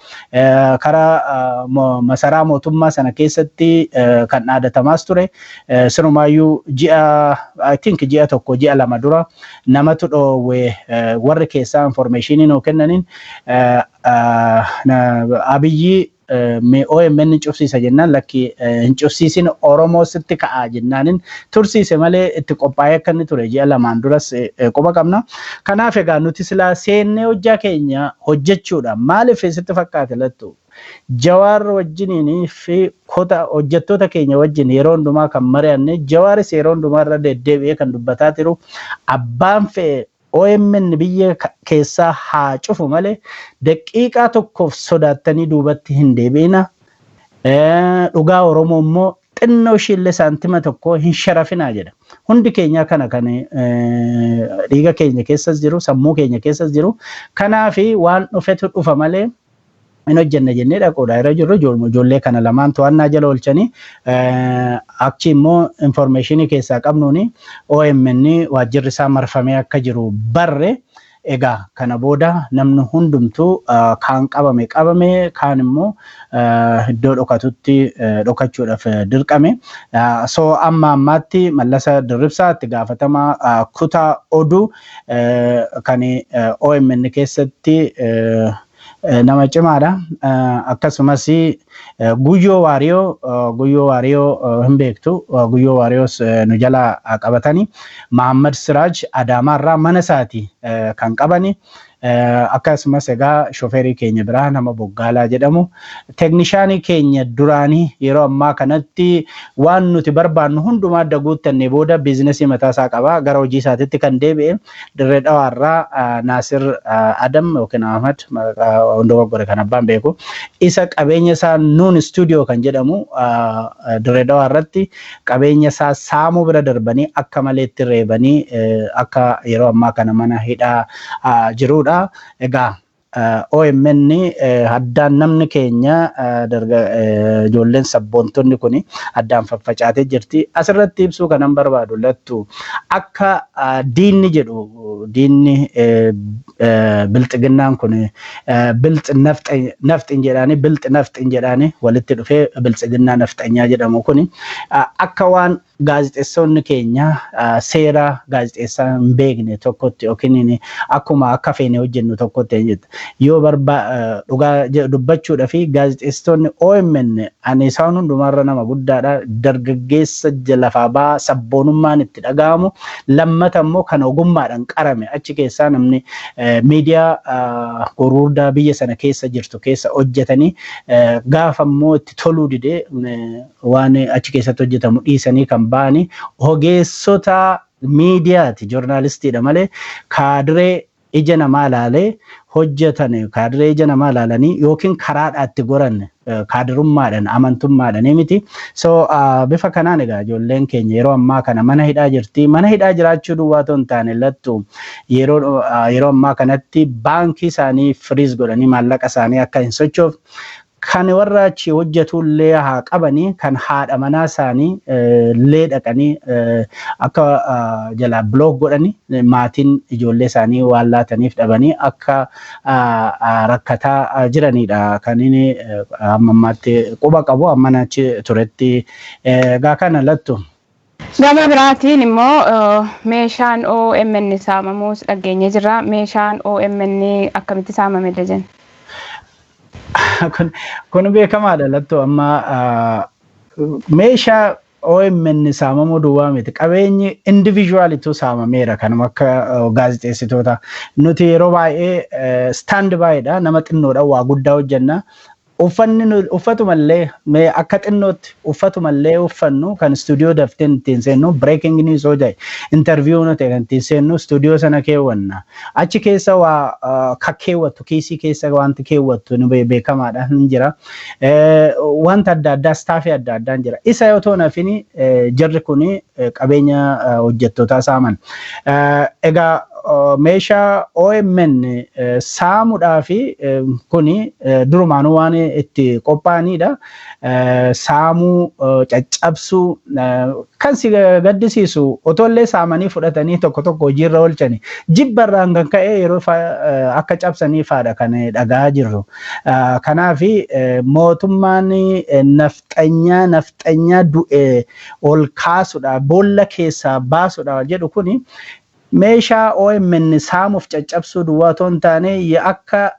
karaa masaraa mootummaa sana keessatti kan dhaadatamaas ture. Sinumaayyuu ji'a, I think ji'a 1, ji'a 2 dura namatu dhoowwe. Warri keessaa informationii nuu kennaniin Abiyyi OMN cufsiisa jennaan, lakki hin cufsiisin, Oromoo sitti ka'aa jennaanin tursiise malee itti qophaa'ee akka inni ture ji'a 2n duras quba qabna. Kanaaf egaa nuti silaa seennee hojjaa keenya hojjechuudha. Maaliif sitti fakkaate lattu? Jawaar wajjiniin fi kota hojjettoota keenya wajjin yeroo hundumaa kan mari'anne, Jawaaris yeroo hundumaa irra deddeebi'ee kan dubbataa jiru, abbaan fe'e OMN biyya keessaa haa cufu malee daqiiqaa tokkoof sodaattanii duubatti hin deebi'ina. Dhugaa Oromoo immoo xinnoo ishiillee saantima tokko hin sharafinaa jedha. Hundi keenya kana kan dhiiga keenya keessas jiru, sammuu keenya keessas jiru. Kanaafi waan dhufetu dhufa malee hin hojjenna jennee dhaquudha yeroo jirru ijoollee kana lamaan to'annaa jala oolchanii, achi immoo informationii keessaa qabnuuni OMN waajjirri isaa marfamee akka jiru barre. Egaa kana booda namni hundumtuu kaan qabame qabame, kaan immoo iddoo dhokatutti dhokachuudhaaf dirqame. So amma ammaatti Mallasa Dirribsaa, itti gaafatamaa kutaa oduu kan OMN keessatti nama cimaadha. Akkasumas Guyyoo Waariyoo, Guyyoo Waariyoo hin beektu, Guyyoo Waariyoos nu jala qabatanii, Mahammad Siraaj Adaamaarraa mana isaati kan qabani. Akkasumas egaa shofeerii keenya biraa nama Boggaalaa jedhamu, teeknishaanii keenya duraanii, yeroo ammaa kanatti waan nuti barbaannu hundumaa adda guuttannee booda biizinesii mataa isaa qaba, gara hojii isaatitti kan deebi'e, Dirree Dhawaarraa Naasir Adam yookiin Ahmad, dogoggore kan abbaan beeku, isa qabeenya isaa Nuun Istuudiyoo kan jedhamu Dirree Dhawaa irratti qabeenya isaa saamuu bira darbanii akka maleetti reebanii akka yeroo ammaa kana mana hidhaa jirudha. Egaa OMN addaan namni keenya, ijoolleen sabboontonni kun addaan faffacaatee jirti. Asirratti ibsuu kanan barbaadu lattu, akka diinni jedhu, diinni bilxiginnaan kun bilxi nafxin jedhaani, bilxi nafxin jedhaani, walitti dhufee bilxiginnaa nafxanyaa jedhamu kun akka waan gaazexeessonni keenya seera gaazexeessaa hin beekne tokkotti yookiin akkuma akka feene hojjennu tokkotti yoo barba dhugaa dubbachuudha fi gaazexeessitoonni OMN ani isaan hundumarra nama guddaadha, dargaggeessa lafaa ba'aa sabboonummaan itti dhaga'amu, lammata immoo kan ogummaadhaan qarame, achi keessaa namni miidiyaa gurguddaa biyya sana keessa jirtu keessa hojjetanii gaafa immoo itti toluu didee waan achi keessatti hojjetamu dhiisanii kan ba'anii ogeessota miidiyaati, joornaalistiidha malee kaadiree ija namaa ilaalee hojjetan, kaadiree ija namaa ilaalanii yookiin karaadhaatti goran kaadirummaadhaan amantummaadhaan miti. So bifa kanaan egaa ijoolleen keenya yeroo ammaa kana mana hidhaa jirti. Mana hidhaa jiraachuu duwwaa otoo hin taane lattu, yeroo ammaa kanatti baankii isaanii freeze godhanii maallaqa isaanii akka hin sochoofne, kan warra achi hojjetu illee haa qabanii, kan haadha manaa isaanii illee dhaqanii akka jalaa block godhanii, maatiin ijoollee isaanii waan laataniif dhabanii akka rakkataa jiranidha kan inni amma ammaatti quba qabu amma achi turetti. Egaa kana lattu. Gama biraatiin immoo meeshaan OMN saamamuus dhageenye jirra. Meeshaan OMN akkamitti saamame jenna? Kun beekamaadha lattu. Amma meeshaa OMN saamamuu duwwaa miti, qabeenyi individualitu saamameera. Kanuma akka gaazexeessitoota nuti yeroo baay'ee stand byidha, nama xinnoodha waa guddaa hojjenna. Uffanni uffatumallee mee akka xinnootti uffatumallee uffannu kan istuudiyoo dafteen ittiin seennu, breaking news yoo ta'e, interview nu ta'e kan ittiin seennu istuudiyoo sana keewwanna. Achi keessa waa kakkeewwattu, kiisii keessa wanti keewwattu nu beekamaadha hin jira. Wanta adda addaa, staffii adda addaan jira. Isa yoo ta'u nafini jarri kuni qabeenya hojjettootaa saaman. Egaa meeshaa OMN saamuudhaa fi kuni durumaanuu waan itti qophaa'anidha. Saamuu, caccabsuu kan si gaddisiisu otoo illee saamanii fudhatanii tokko tokko hojiirra oolchani. Jibbarraan kan ka'e yeroo akka cabsanii faadha kan dhagaa jirru. Kanaaf mootummaan nafxanyaa du'e ol kaasuudha, boolla keessaa baasuudha jedhu kuni meeshaa OMN saamuuf caccabsuu duwwaa otoo hin taane, akka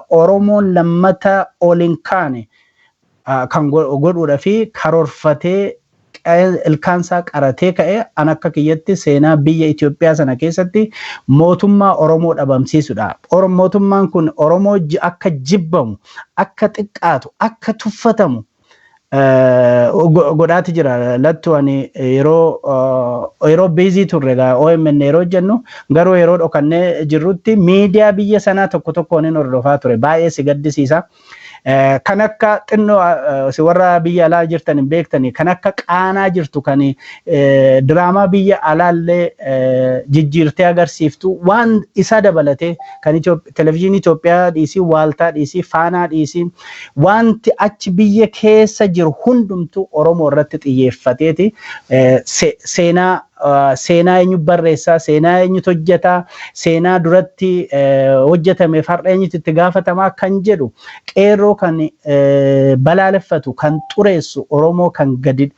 Oromoon lammata ol hin kaane kan godhuudha fi karoorfatee ilkaansaa qaratee ka'e. An akka kiyyatti seenaa biyya Itoophiyaa sana keessatti mootummaa Oromoo dhabamsiisudha. Mootummaan kun Oromoo akka jibbamu, akka xiqqaatu, akka tuffatamu godhaati jira. Lattu ani yeroo busy turre egaa OMN yeroo jennu garuu yeroo dhokannee jirrutti miidiyaa biyya sanaa tokko tokkoon hin hordofaa ture. Baay'ee si gaddisiisa. Kan akka xinnoo si warra biyya alaa jirtan hin beektani, kan akka qaanaa jirtu, kan diraamaa biyya alaallee jijjiirtee agarsiiftu, waan isa dabalatee kan televizyiinii Itoophiyaa dhiisii, Waaltaa dhiisii, Faanaa dhiisii, wanti achi biyya keessa jiru hundumtuu Oromoo irratti xiyyeeffateeti seenaa eenyu barreessaa, seenaa eenyutu hojjetaa, seenaa duratti hojjetame farda eenyutu itti gaafatamaa kan jedhu, qeerroo kan balaaleffatu, kan xureessu, Oromoo kan gadi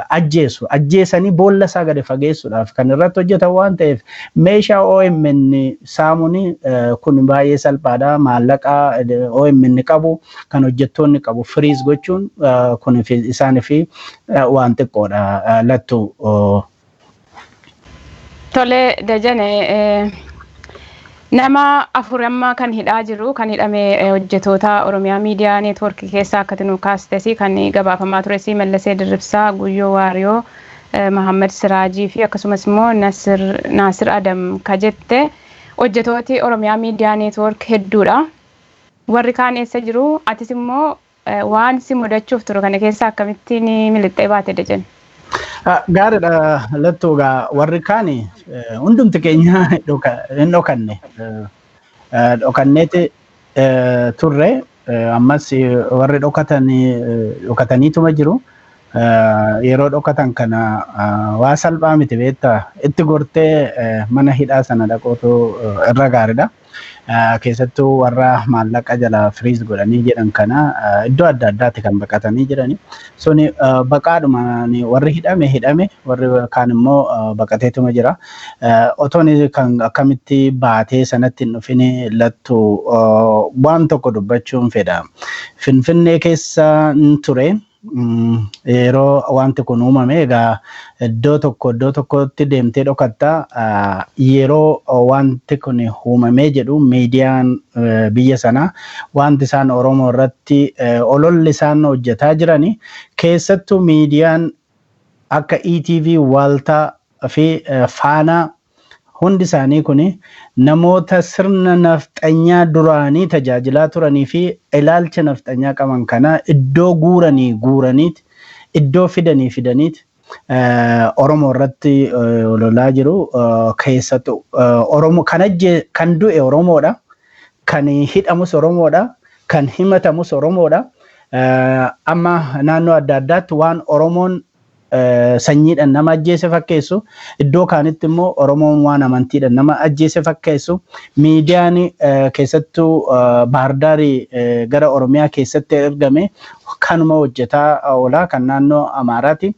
ajjeesu, ajjeesanii boolla isaa gadi fageessuudhaaf kan irratti hojjetan waan ta'eef, meeshaa OMN saamuun kun baay'ee salphaadha. Maallaqa OMN qabu, kan hojjettoonni qabu freeze gochuun kun isaanii fi waan xiqqoodha, Lattu. Tole Dajane, nama afur amma kan hidhaa jiru, kan hidhame hojjetoota Oromiyaa Miidiyaa Neetwoorkii keessaa akka nu kaastes kan gabaafamaa tures Mallasee Dirribsaa, Guyyoo Waariyoo, Mahammad Siraajii fi akkasumas immoo Naasir Adam ka jette, hojjetooti Oromiyaa Miidiyaa Neetwoork hedduudha. Warri kaan eessa jiru? Atis immoo waan si mudachuuf turu kana keessa akkamittiin milixxee baate, Dajan? Gaariidha Lattuu, egaa warri kaan hundumti keenya hin dhokanne. Dhokanneeti turre, ammas warri dhokataniituma jiru. Yeroo dhokatan kana waa salphaa miti beektaa, itti gortee mana hidhaa sana dhaqootu irra gaariidha. Keessattuu warra maallaqa jala freeze godhanii jedhan kana iddoo adda addaatti kan baqatanii jirani. Suni baqaadhuma warri hidhame hidhame, warri kaan immoo baqateetuma jira. Otoon kan akkamitti baatee sanatti hin dhufin, Lattu, waan tokko dubbachuun fedha. Finfinnee keessa ture. Yeroo wanti kun uumame egaa iddoo tokko iddoo tokkotti deemtee dhokatta. Yeroo wanti kun uumamee jedhu miidiyaan biyya sanaa wanti isaan Oromoo irratti ololli isaan hojjetaa jirani, keessattuu miidiyaan akka ETV, Waaltaa fi Faanaa hundi isaanii kun namoota sirna nafxanyaa duraanii tajaajilaa turanii fi ilaalcha nafxanyaa qaban kana iddoo guuranii guuraniiti, iddoo fidanii fidaniiti Oromoo irratti ololaa jiru. Keessattuu Oromoo kan ajjee kan du'e Oromoodha, kan hidhamus Oromoodha, kan himatamus Oromoodha. Amma naannoo adda addaatti waan Oromoon sanyiidhaan nama ajjeese fakkeessu, iddoo kaanitti immoo Oromoon waan amantiidhaan nama ajjeese fakkeessu. Miidiyaan keessattuu Baahardaarii gara Oromiyaa keessatti ergame kanuma hojjetaa oolaa kan naannoo Amaaraati.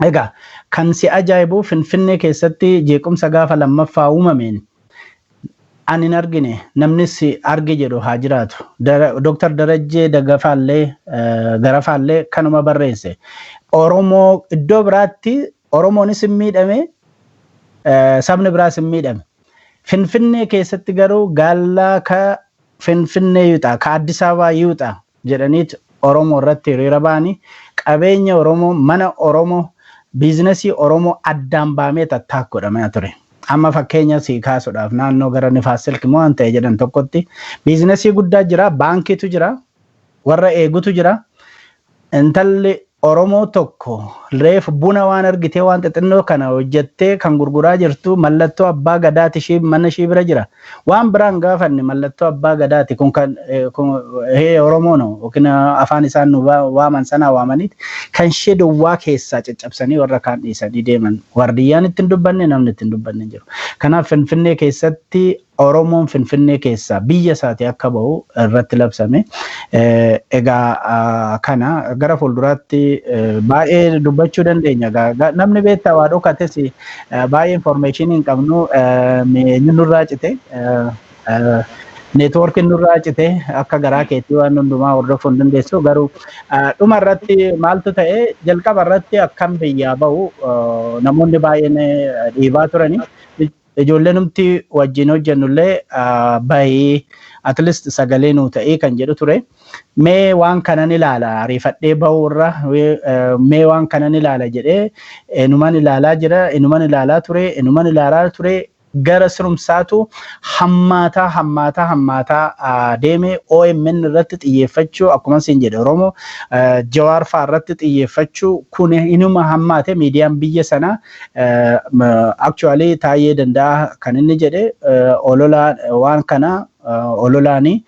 Egaa kan si ajaa'ibu, Finfinnee keessatti jeequmsa gaafa lammaffaa uumameen ani hin argine, namnis arge jedhu haa jiraatu. Dooktar Darajjee Dagafaallee Garafaallee kanuma barreesse. Oromoo iddoo biraatti Oromoonis hin miidhame, sabni biraas hin miidhame. Finfinnee keessatti garuu gaallaa ka Finfinnee ይውጣ ከአዲስ አበባ ይውጣ jedhaniit Oromoo irratti hiriira ba'anii, qabeenya Oromoo, mana Oromoo, biizinasii Oromoo addaan baamee attack godhamaa ture. Amma fakkeenya sii kaasuudhaaf, naannoo gara Nifaas Silk moo waan ta'e jedhan tokkotti biizinasii guddaa jira, baankiitu jira, warra eegutu jira. Intalli Oromoo tokko reef buna waan argitee waan xixinnoo kana hojjettee kan gurguraa jirtu, mallattoo abbaa gadaati ishii mana ishii bira jira. Waan biraan gaafanne, mallattoo abbaa gadaati kun kan hee Oromoo no yookiin afaan isaan nu waaman sanaa waamaniiti kan ishee duwwaa keessaa caccabsanii warra kaan dhiisanii deeman. Waardiyyaan ittiin dubbanne, namni ittiin dubbanne hin jiru. Kanaaf Finfinnee keessatti Oromoon Finfinnee keessaa biyya isaatii akka bahu irratti labsame. Egaa kana gara fuulduraatti baay'ee dubbachuu dandeenya. Namni beektaa waa dhokates, baay'ee information hin qabnu, nurraa cite. Neetwoorkiin nurraa cite, akka garaa keetii waan hundumaa hordofuu hin dandeessu. Garuu dhuma irratti maaltu ta'e? Jalqaba irratti akkam biyyaa bahu namoonni baay'een dhiibaa turani. Ijoollee numti wajjin hojjennullee bahii, at least sagalee nuu ta'ee kan jedhu ture. Mee waan kanan ilaala, ariifadhee bahuu irra mee waan kanan ilaala jedhee inuman ilaalaa jira, inuman ilaalaa ture, inuman ilaalaa ture. Gara sirumsaatu hammaataa hammaataa hammaataa deeme. OMN irratti xiyyeeffachuu, akkuma isin jedhe, Oromoo Jawaar fa'aa irratti xiyyeeffachuu kun inuma hammaate. Miidiyaan biyya sanaa actually Taayyee Danda'a kan inni jedhe, olola waan kana ololaanii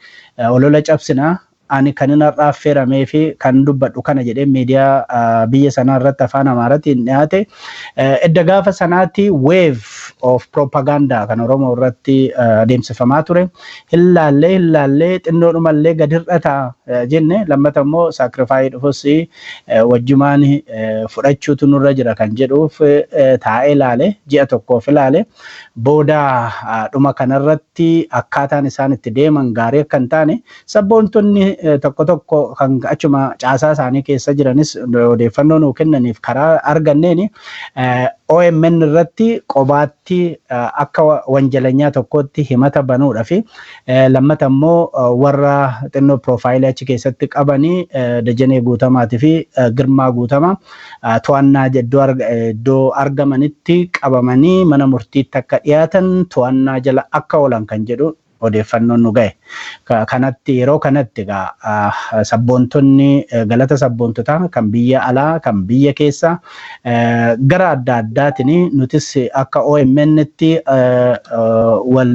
olola cabsinaa, ani kan inni har'a affeeramee fi kan dubbadhu kana jedhee miidiyaa biyya sanaa irratti afaan Amaaraatiin dhiyaate. Edda gaafa sanaatti wave of propaganda kan Oromoo irratti adeemsifamaa ture. Hillaallee hillaallee xinnoodhumallee gad hir'ata jenne, lammata immoo sacrifice dhufus wajjumaan fudhachuutu nurra jira kan jedhuuf taa'ee ilaale, ji'a tokkoof ilaale. Booda dhuma kanarratti akkaataan isaan itti deeman gaarii akka hin taane sabboontonni tokko tokko kan achuma caasaa isaanii keessa jiranis odeeffannoo nuu kennaniif karaa arganneeni OMN irratti qobaatti akka wanjalanyaa tokkotti himata banuudha fi lammata immoo warra xinnoo profile achi keessatti qabanii, Dajanee Guutamaatii fi Girmaa Guutamaa, to'annaa iddoo argamanitti qabamanii mana murtiitti akka dhiyaatan, to'annaa jala akka oolan kan jedhu odeeffannoon nu gahe. Kanatti yeroo kanatti egaa sabboontonni, galata sabboontotaa kan biyya alaa kan biyya keessa gara adda addaatiin nutis akka OMN'tti wal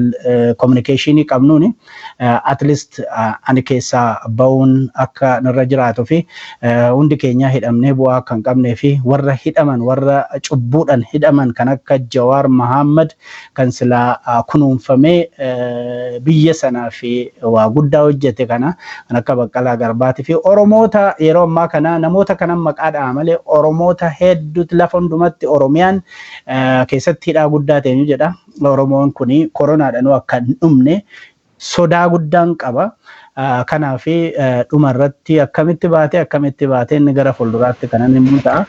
communication qabnuun at least ani keessaa bahuun akka nurra jiraatuu fi hundi keenya hidhamnee bu'aa kan qabnee fi warra hidhaman, warra cubbuudhaan hidhaman kan akka Jawaar Mahammad kan silaa kunuunfamee biyya sanaa fi waa guddaa hojjete, kana kan akka Baqqalaa Garbaatii fi Oromoota yeroo ammaa kana namoota kanan maqaa dha'a malee Oromoota hedduutu lafa hundumatti Oromiyaan keessatti hidhaa guddaa ta'e jedha. Oromoon kuni koronaadhaan akka hin dhumne sodaa guddaan qaba. Kanaaf dhuma irratti akkamitti baatee inni gara fuulduraatti kanan immoo ta'a.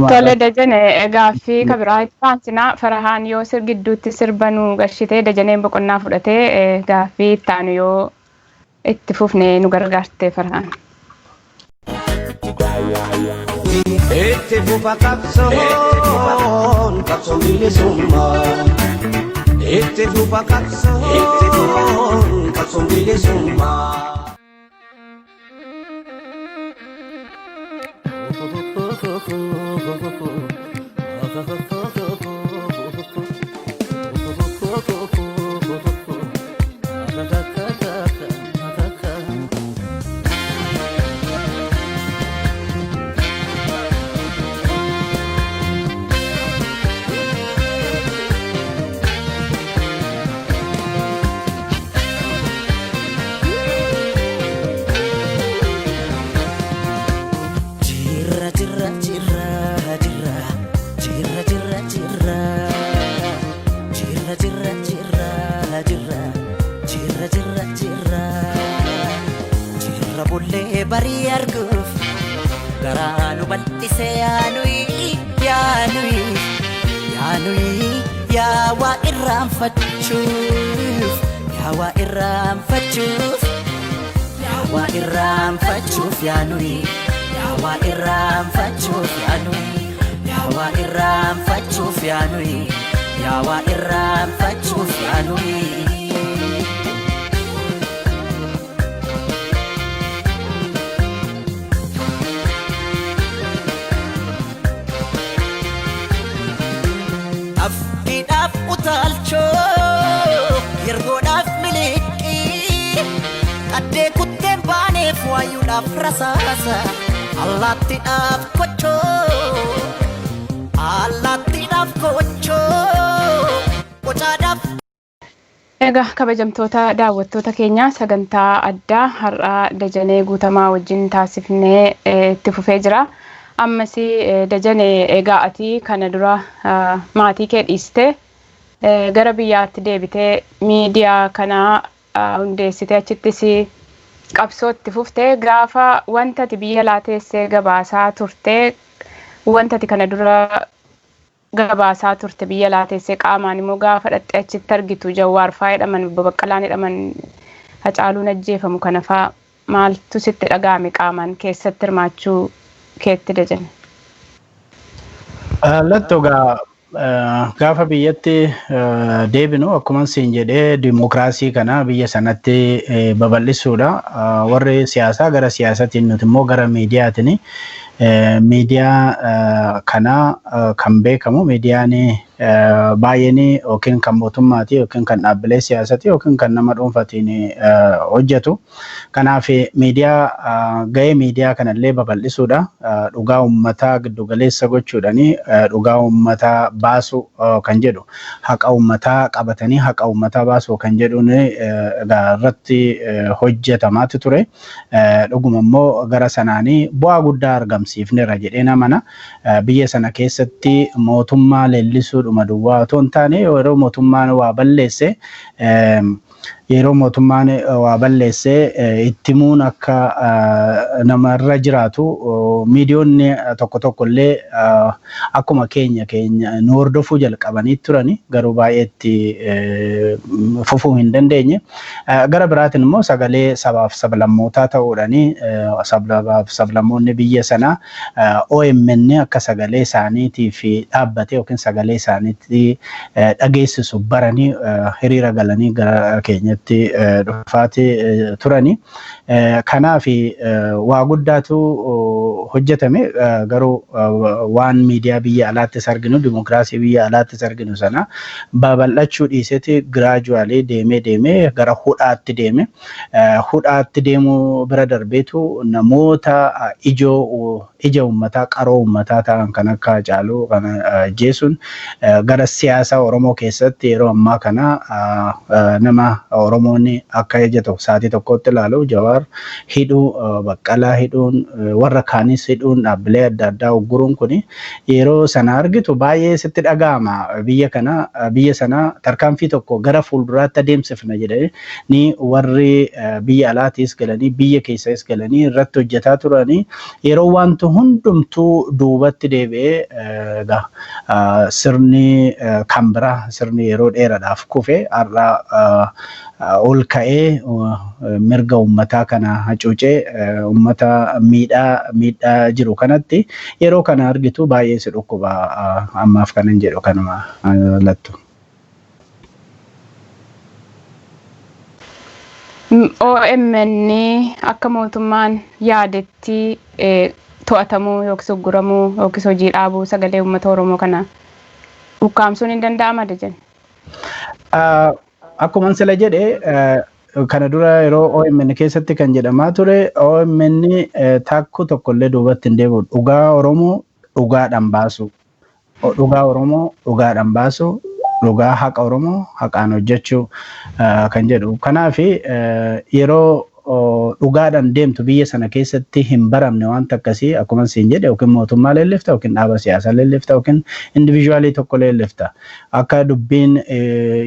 Tole Dajane, gaaffii kabiraa itti aansinaa. Farahaan yoo sir gidduutti sirba nu gashitee, Dajaneen boqonnaa fudhatee gaaffii itti aanu yoo itti fufnee nu gargaarte, Farahaan. Itti fufa qabsoon, qabsoon bilisummaa. Itti fufa qabsoon, qabsoon bilisummaa. Jirra, jirra, jirra, jirra, jirra, jirra, jirra, jirra, jirra, jirra, jirra, jirra, jirra, jirra, jirra, bullee barii arguuf garaa nu bal'ise. Yaanuyi, yaanuyi, yaanuyi, yaa waa irraanfachuuf. Yaawaa irraanfachuuf, yaawaa irraanfachuuf yaanuyi, yaawaa irraanfachuuf yaanuyi, yaawaa irraanfachuuf yaanuyi, yaawaa irraanfachuuf yaanuyi. Afkiidhaaf utaalchoo, yergoodhaaf miliqii, qaddee kutteen baaneef waayuudhaaf rasaasa, allaattiidhaaf kochoo, allaattiidhaaf kochoo, qocaadhaaf. Egaa kabajamtoota daawwattoota keenya, sagantaa addaa har'aa Dajanee Guutamaa wajjin taasifnee itti fufee jira. Ammas Dajanee, egaa ati kana dura maatii kee dhiistee gara biyyaatti deebitee miidiyaa kana hundeessitee achittis qabsoo itti fuftee, gaafa wanta ati biyya alaa teessee gabaasaa turte, wanta ati kana dura gabaasaa turte biyya alaa teessee qaamaan immoo gaafa dhattee achitti argitu, Jawaar faa jedhaman, Obbo Baqqalaan jedhaman, Hacaaluun ajjeefamu kana faa, maaltu sitti dhaga'ame qaamaan keessatti hirmaachuu keetti, Dajane? Latto, gaa gaafa biyyatti deebinu akkuma siin jedhee dimokiraasii kana biyya sanatti babal'isuudha. Warri siyaasaa gara siyaasatiin, nuti immoo gara miidiyaatiin. Miidiyaa kana kan beekamu miidiyaan baay'een yookiin kan mootummaati yookiin kan dhaabbilee siyaasaati yookiin kan nama dhuunfatiin hojjetu. Kanaaf miidiyaa gahee miidiyaa kanallee babal'isuudha. Dhugaa uummataa giddugaleessa gochuudhaani dhugaa uummataa baasu kan jedhu, haqa uummataa qabatanii haqa uummataa baasu kan jedhuun irratti hojjetamaatu ture. Dhuguma immoo gara sanaanii bu'aa guddaa argamsiifneera jedhee amana. Biyya sana keessatti mootummaa leellisuudhuma duwwaa otoo hin taane, yeroo mootummaan waa balleesse itti himuun akka namarra jiraatu miidiyoonni tokko tokko illee akkuma keenya keenya nu hordofuu jalqabanii turani, garuu baay'ee itti fufuu hin dandeenye. Gara biraatiin immoo sagalee sabaaf sablammootaa ta'uudhaani sabaaf sablammoonni biyya sanaa OMN akka sagalee isaaniitiif dhaabbate yookiin sagalee isaaniitti dhageessisu baranii hiriira galanii gara keenyatti dhufaati turani. Kanaaf waa guddaatu hojjetame, garuu waan miidiyaa biyya alaattis arginu, dimokiraasii biyya alaattis arginu sana babal'achuu dhiiseti gradually deemee deemee gara hudhaatti deeme. Hudhaatti deemuu bira darbeetu namoota ijoo ija uummataa, qaroo uummataa ta'an kan akka Hacaaluu kana ajjeesuun gara siyaasa Oromoo keessatti yeroo ammaa kana nama Oromoonni akka ija tokko sa'aatii tokkotti ilaalu Jawaar hidhuu, Baqqalaa hidhuun, warra kaanis hidhuun, dhaabbilee adda addaa ugguruun kuni yeroo sana argitu baay'ee sitti dhaga'ama. Biyya kana, biyya sana tarkaanfii tokko gara fuulduraatti adeemsifna jedhanii ni warri biyya alaatiis galanii biyya keessas galanii irratti hojjetaa turanii yeroo wanti hundumtuu duubatti deebi'ee sirni kan biraa, sirni yeroo dheeraadhaaf kufe har'a ol ka'ee mirga uummataa kana hacuucee uummata miidhaa miidhaa jiru kanatti yeroo kana argitu baay'ee si dhukkuba. Ammaaf kanan jedhu kanuma, Lattu. OMN akka mootummaan yaadetti to'atamuu yookiis ugguramuu yookiis hojii dhaabuu, sagalee uummata Oromoo kana ukkaamsuun hin danda'ama, Dajan? Akkuma sila jedhe, kana dura yeroo OMN keessatti kan jedhamaa ture, OMN takku tokkollee duubatti hin deebi'u. Dhugaa Oromoo dhugaadhaan baasu. Dhugaa Oromoo dhugaadhaan baasu. Dhugaa haqa Oromoo haqaan hojjechuu kan jedhu. Kanaaf yeroo Dhugaadhaan deemtu biyya sana keessatti hin baramne. Wanta akkasii akkuma siin jedhe, yookiin mootummaa leellifta, yookiin dhaaba siyaasaa leellifta, yookiin individual tokko leellifta. Akka dubbiin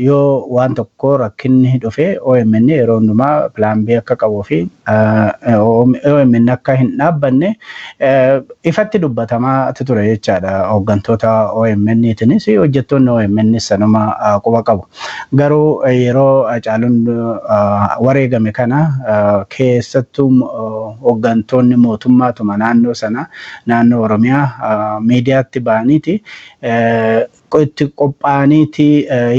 yoo waan tokko rakkinni dhufe OMN yeroo hundumaa plan B akka qabuu fi OMN akka hin dhaabbanne ifatti dubbatamaa ture jechaadha. Hooggantoota OMN-tiinis hojjettoonni OMN sanuma quba qabu. Garuu yeroo Hacaaluun wareegame kana keessattuu hooggantoonni mootummaatuma naannoo sana, naannoo Oromiyaa, miidiyaatti ba'aniiti itti qophaa'aniiti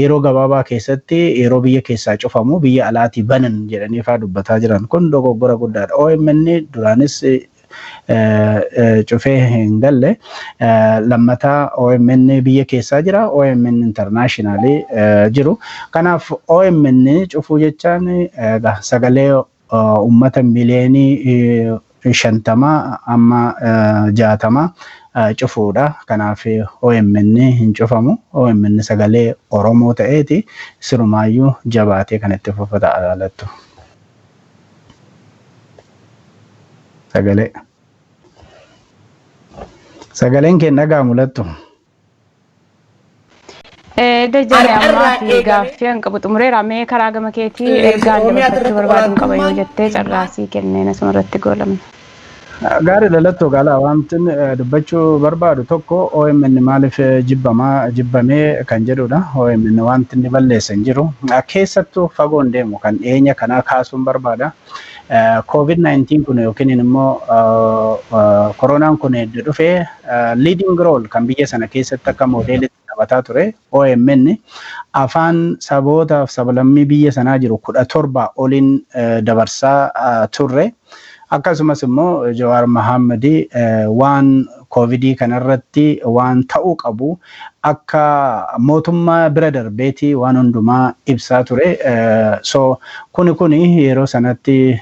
yeroo gabaabaa keessatti yeroo biyya keessaa cufamu biyya alaatii banan jedhanii faa dubbataa jiran. Kun dogoggora guddaadha. OMN duraanis cufee hin galle. Lammataa OMN biyya keessaa jira, OMN international jiru. Kanaaf OMN cufuu jechaan sagalee uummata miliyoonii 50 amma 60 cufuudha. Kanaaf OMN hin cufamu. OMN sagalee Oromoo ta'eeti sirumaayyuu jabaatee kan itti fufu ta'a lattu. Sagalee. Sagaleen kee dhaga'amu lattu. Dajjale ammaa fi gaaffii an qabu xumureera. Mee karaa gama keetii ergaan dabarfachuu barbaadu qaba yoo jettee carraasii kenneen asuma irratti goolamna. Gaarii lalattoo galaa. Wanti dubbachuu barbaadu tokko OMN maaliif jibbamaa jibbamee kan jedhudha. OMN wanti inni balleessa hin jiru. Keessattuu fagoon deemu kan dhiyeenya kanaa kaasuun barbaada. COVID-19 kun yookiin immoo koronaan kun dhufee leading role kan biyya sana keessatti akka moodeelitti taphataa ture OMN afaan sabootaaf sablammii biyya sanaa jiru 17 oliin dabarsaa turre. Akkasumas immoo Jawaar Mahammadii waan koovidii kanarratti waan ta'uu qabu akka mootummaa bira darbeeti waan hundumaa ibsaa ture. So kuni yeroo sanatti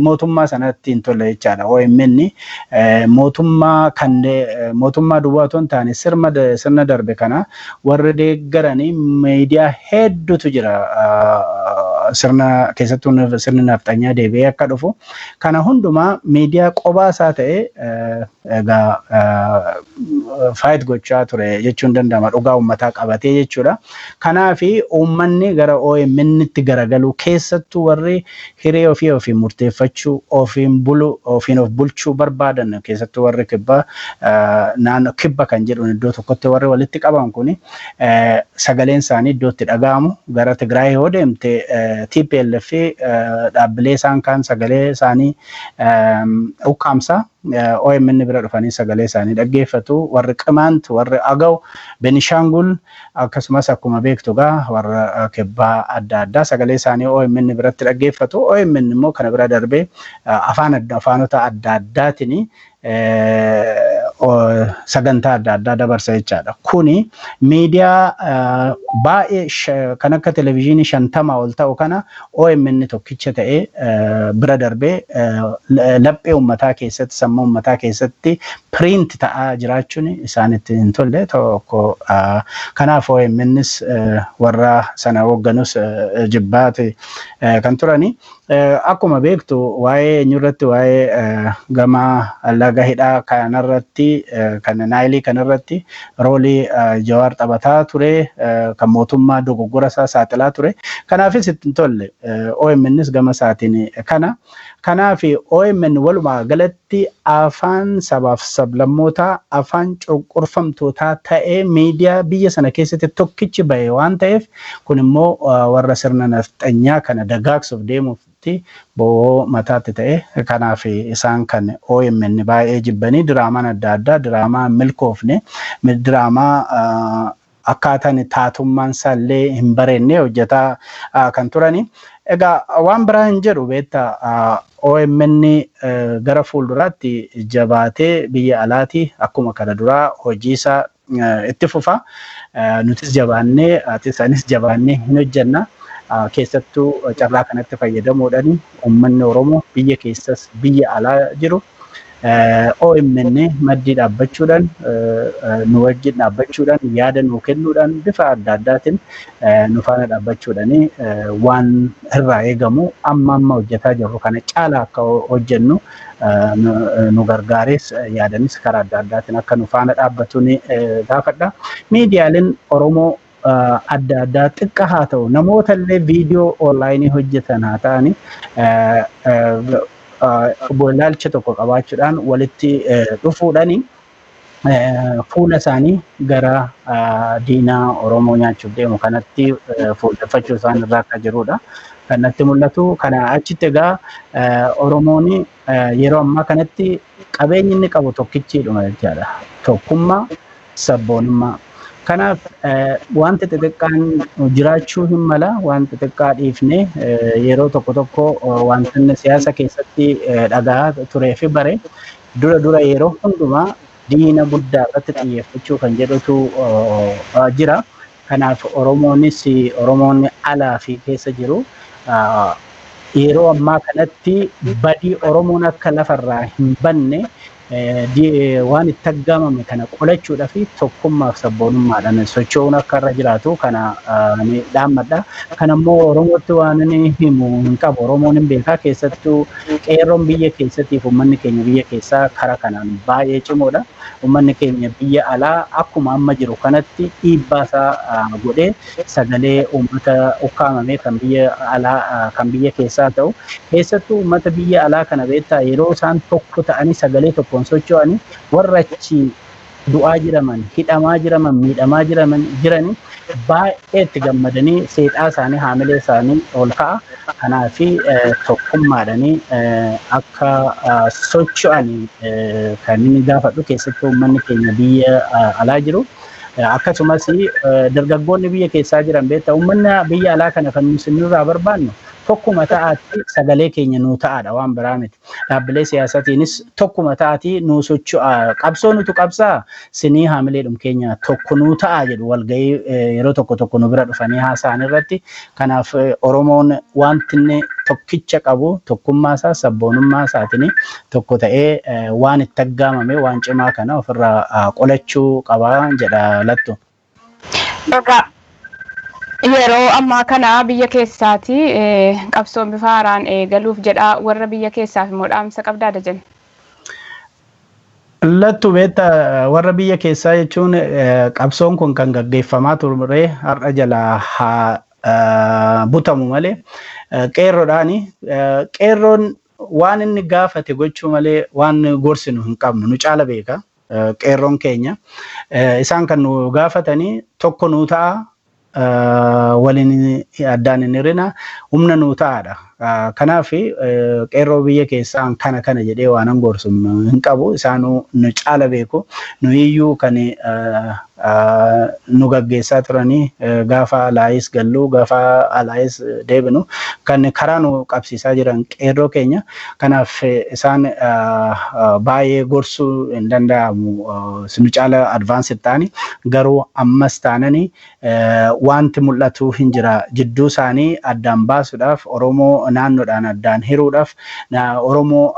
mootummaa sanatti hin tolle jechaadha. OMN mootummaa kan mootummaa duwwaa otoo hin taane sirna darbe kana warri deeggaranii miidiyaa hedduutu jira. Sirna keessattuu sirni nafxanyaa deebi'ee akka dhufu kana hundumaa miidiyaa qobaa isaa ta'e egaa fight gochaa ture jechuun danda'ama, dhugaa uummataa qabatee jechuudha. Kanaafi uummanni gara OMN'tti garagaluu, keessattuu warri hiree ofii ofii murteeffachuu, ofiin bulu, ofiin of bulchuu barbaadan, keessattuu warri kibbaa, naannoo kibba kan jedhuun iddoo tokkotti warri walitti qaban kuni sagaleen isaanii iddoo itti dhaga'amu. Gara Tigraay yoo deemte TPLF dhaabbilee isaan kaan sagalee isaanii ukkaamsa. OMN bira dhufanii sagalee isaanii dhaggeeffatu. Warri Qimaant, warri Agaw, Benishaangul, akkasumas akkuma beektu gaa warra kibbaa adda addaa sagalee isaanii OMN biratti dhaggeeffatu. OMN immoo kana bira darbee afaan afaanota adda addaatiin sagantaa adda addaa dabarsa jechaadha. Kuni miidiyaa baay'ee kan akka televezyiinii 50 ol ta'u kana OMN tokkicha ta'ee bira darbee laphee uummataa keessatti, sammuu uummataa keessatti print ta'aa jiraachuun isaanitti hin tolle tokko. Kanaaf OMNs warra sana hoogganus jibbaate kan turani. Akkuma beektu waa'ee eenyurratti, waa'ee gama laga hidhaa kanarratti, kan Naayilii kanarratti role Jawaar taphataa ture kan mootummaa dogoggora isaa saaxilaa ture. Kanaafis itti hin tolle OMNs gama isaatiin kana. Kanaaf OMN walumaa galatti afaan sabaaf sablammootaa, afaan cunqurfamtootaa ta'ee miidiyaa biyya sana keessatti tokkichi bahe waan ta'eef, kun immoo warra sirna nafxanyaa kana dagaagsuuf deemuufi bo'oo mataatti ta'e. Kanaaf isaan kan OMN baay'ee jibbanii diraamaan adda addaa, diraamaa milkoofne, diraamaa akkaataan taatummaan isaallee hin bareenne hojjetaa kan turani. Egaa waan biraa hin jedhu. Beektaa, OMN gara fuulduraatti jabaatee biyya alaati akkuma kana duraa hojii isaa itti fufa. Nutis jabaannee, atis anis jabaannee hin hojjenna. Keessattuu carraa kanatti fayyadamuudhaan uummanni Oromoo biyya keessas biyya alaa jiru OMN maddii dhaabbachuudhaan, nu wajjin dhaabbachuudhaan, yaada nuu kennuudhaan, bifa adda addaatiin nu faana dhaabbachuudhaan waan irraa eegamu amma amma hojjetaa jirru kana caalaa akka hojjennu nu gargaares, yaadanis karaa adda addaatiin akka nu faana dhaabbatu ni gaafadha. Miidiyaaleen Oromoo adda addaa xiqqa haa ta'u, namoota illee viidiyoo onlaayinii hojjetan haa ta'ani, ilaalcha tokko qabaachuudhaan walitti dhufuudhaani fuula isaanii gara diinaa Oromoo nyaachuuf deemu kanatti fuulleffachuu isaan irraa akka jirudha. Kan natti mul'atu kana achitti egaa Oromoon yeroo ammaa kanatti qabeenyi inni qabu tokkichiidhuma jechaadha. Tokkummaa, sabboonummaa. Kanaaf wanti xixiqqaan jiraachuu hin mala, waan xixiqqaa dhiifnee yeroo tokko tokko wanti inni siyaasa keessatti dhagaa turee fi bare dura dura yeroo hundumaa diina guddaa irratti xiyyeeffachuu kan jedhutu jira. Kanaaf Oromoonis, Oromoon alaa fi keessa jiru, yeroo ammaa kanatti badii Oromoon akka lafarraa hin banne waan itti aggaamame kana qolachuudhaa fi tokkummaaf sabboonummaadhaan socho'uun akka irra jiraatu kana ni dhaammadha. Kana immoo Oromootti waan inni himu hin qabu. Oromoon hin beekaa, keessattuu qeerroon biyya keessattiif uummanni keenya biyya keessaa karaa kanaan baay'ee cimoodha. Uummanni keenya biyya alaa akkuma amma jiru kanatti dhiibbaa isaa godhee sagalee uummata ukkaamame kan biyya alaa kan biyya keessaa ta'u, keessattuu uummata biyya alaa kana beektaa, yeroo isaan tokko ta'anii sagalee tokkoon socho'anii warra achi du'aa jiraman, hidhamaa jiraman, miidhamaa jiraman jirani baay'ee itti gammadanii seexaa isaanii, haamilee isaanii ol ka'a. Kanaafi tokkummaadhanii akka socho'anii kan inni gaafadhu, keessattuu uummanni keenya biyya alaa jiru. Akkasumas dargaggoonni biyya keessaa jiran, beektaa, uummanni biyya alaa kana kan nurraa barbaannu tokkuma ta'aatti sagalee keenya nuu ta'aadha, waan biraa miti. Dhaabbilee siyaasatiinis tokkuma ta'aati nuu socho'a. Qabsoo nutu qabsaa sinii haamileedhum keenya tokko nuu ta'aa jedhu walgahii yeroo tokko tokko nu bira dhufanii haasa'an irratti. Kanaaf Oromoon wanti inni tokkicha qabu tokkummaa isaa, sabboonummaa isaatiin tokko ta'ee waan itti aggaamame waan cimaa kana ofirraa qolachuu qabaa jedha, Lattu. Egaa yeroo ammaa kana biyya keessaati qabsoon bifa haaraan eegaluuf jedha, warra biyya keessaaf immoo dhaamsa qabdaa, Dajan? Lattu, beektaa, warra biyya keessaa jechuun qabsoon kun kan gaggeeffamaa ture har'a jalaa haa butamu malee qeerroodhaani. Qeerroon waan inni gaafate gochuu malee waan gorsinu hin qabnu, nu caala beeka qeerroon keenya. Isaan kan nu gaafatanii tokko nuu ta'a, waliin addaan hin hirina, humna nuu ta'aadha. Kanaaf qeerroo biyya keessaa kana kana jedhee waan an gorsu hin qabu. Isaanuu nu caala beeku. Nu iyyuu kan nu gaggeessaa turanii, gaafa alaayis galluu, gaafa alaayis deebinu kan karaa nu qabsiisaa jiran qeerroo keenya. Kanaaf isaan baay'ee gorsuu hin danda'amu. Nu caala advance ta'ani garuu ammas taananii wanti mul'atu hin jira. Jidduu isaanii addaan baasuudhaaf, Oromoo naannoodhaan addaan hiruudhaaf, Oromoo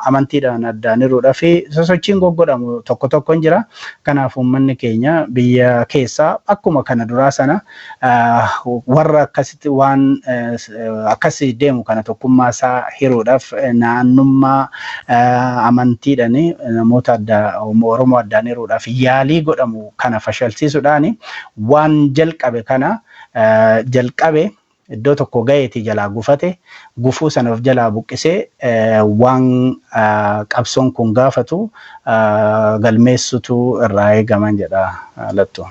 amantiidhaan addaan hiruudhaaf sosochiin goggodhamu tokko tokko hin jira. Kanaaf uummanni keenya biyya keessaa akkuma kana duraa sana warra akkasitti waan akkasii deemu kana tokkummaa isaa hiruudhaaf, naannummaa amantiidhaan namoota adda Oromoo addaan hiruudhaaf yaalii godhamu kana fashalsiisuudhaan waan jalqabe kana jalqabe iddoo tokko gaheeti jalaa gufate, gufuu sana of jalaa buqqisee waan qabsoon kun gaafatu galmeessutu irraa eegaman jedha, Lattu.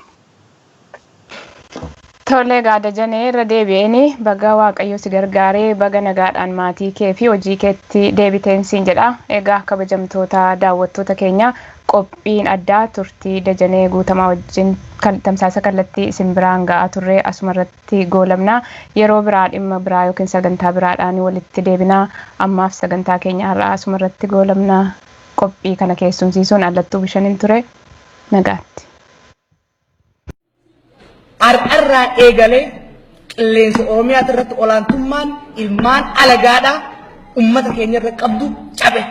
Tole egaa Dajanee, irra deebi'een baga Waaqayyo si gargaaree, baga nagaadhaan maatii kee fi hojii keetti deebiteen siin jedha. Egaa kabajamtoota daawwattoota keenya, qophiin addaa turtii Dajanee Guutamaa wajjin tamsaasa kallattii isin biraan ga'aa turre asuma irratti goolabna. Yeroo biraa dhimma biraa yookiin sagantaa biraadhaan walitti deebinaa. Ammaaf sagantaa keenya har'aa asuma irratti goolabna. Qophii kana keessumsiisuun Allattuu Bishaniin ture. Nagaatti. Har'arraa eegalee qilleensa Oromiyaa irratti olaantummaan ilmaan alagaadhaa ummata keenya irra qabdu cabe.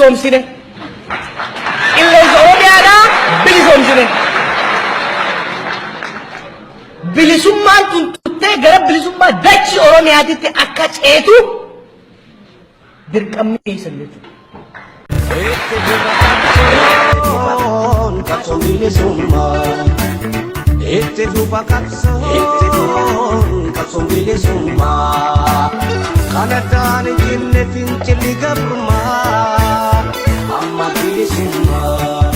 Bilisoomsine. Qilleensa Oromiyaadhaa bilisoomsine. Bilisummaan tun tuttee gara bilisummaa dachii Oromiyaatitti akka ceetu dirqamni keessan jechuudha. Itti fufa qabsoon, qabsoon bilisummaa. Itti fufa qabsoon, qabsoon bilisummaa. Kan addaan hin jenne fincilli gabrummaa. Amma bilisummaa.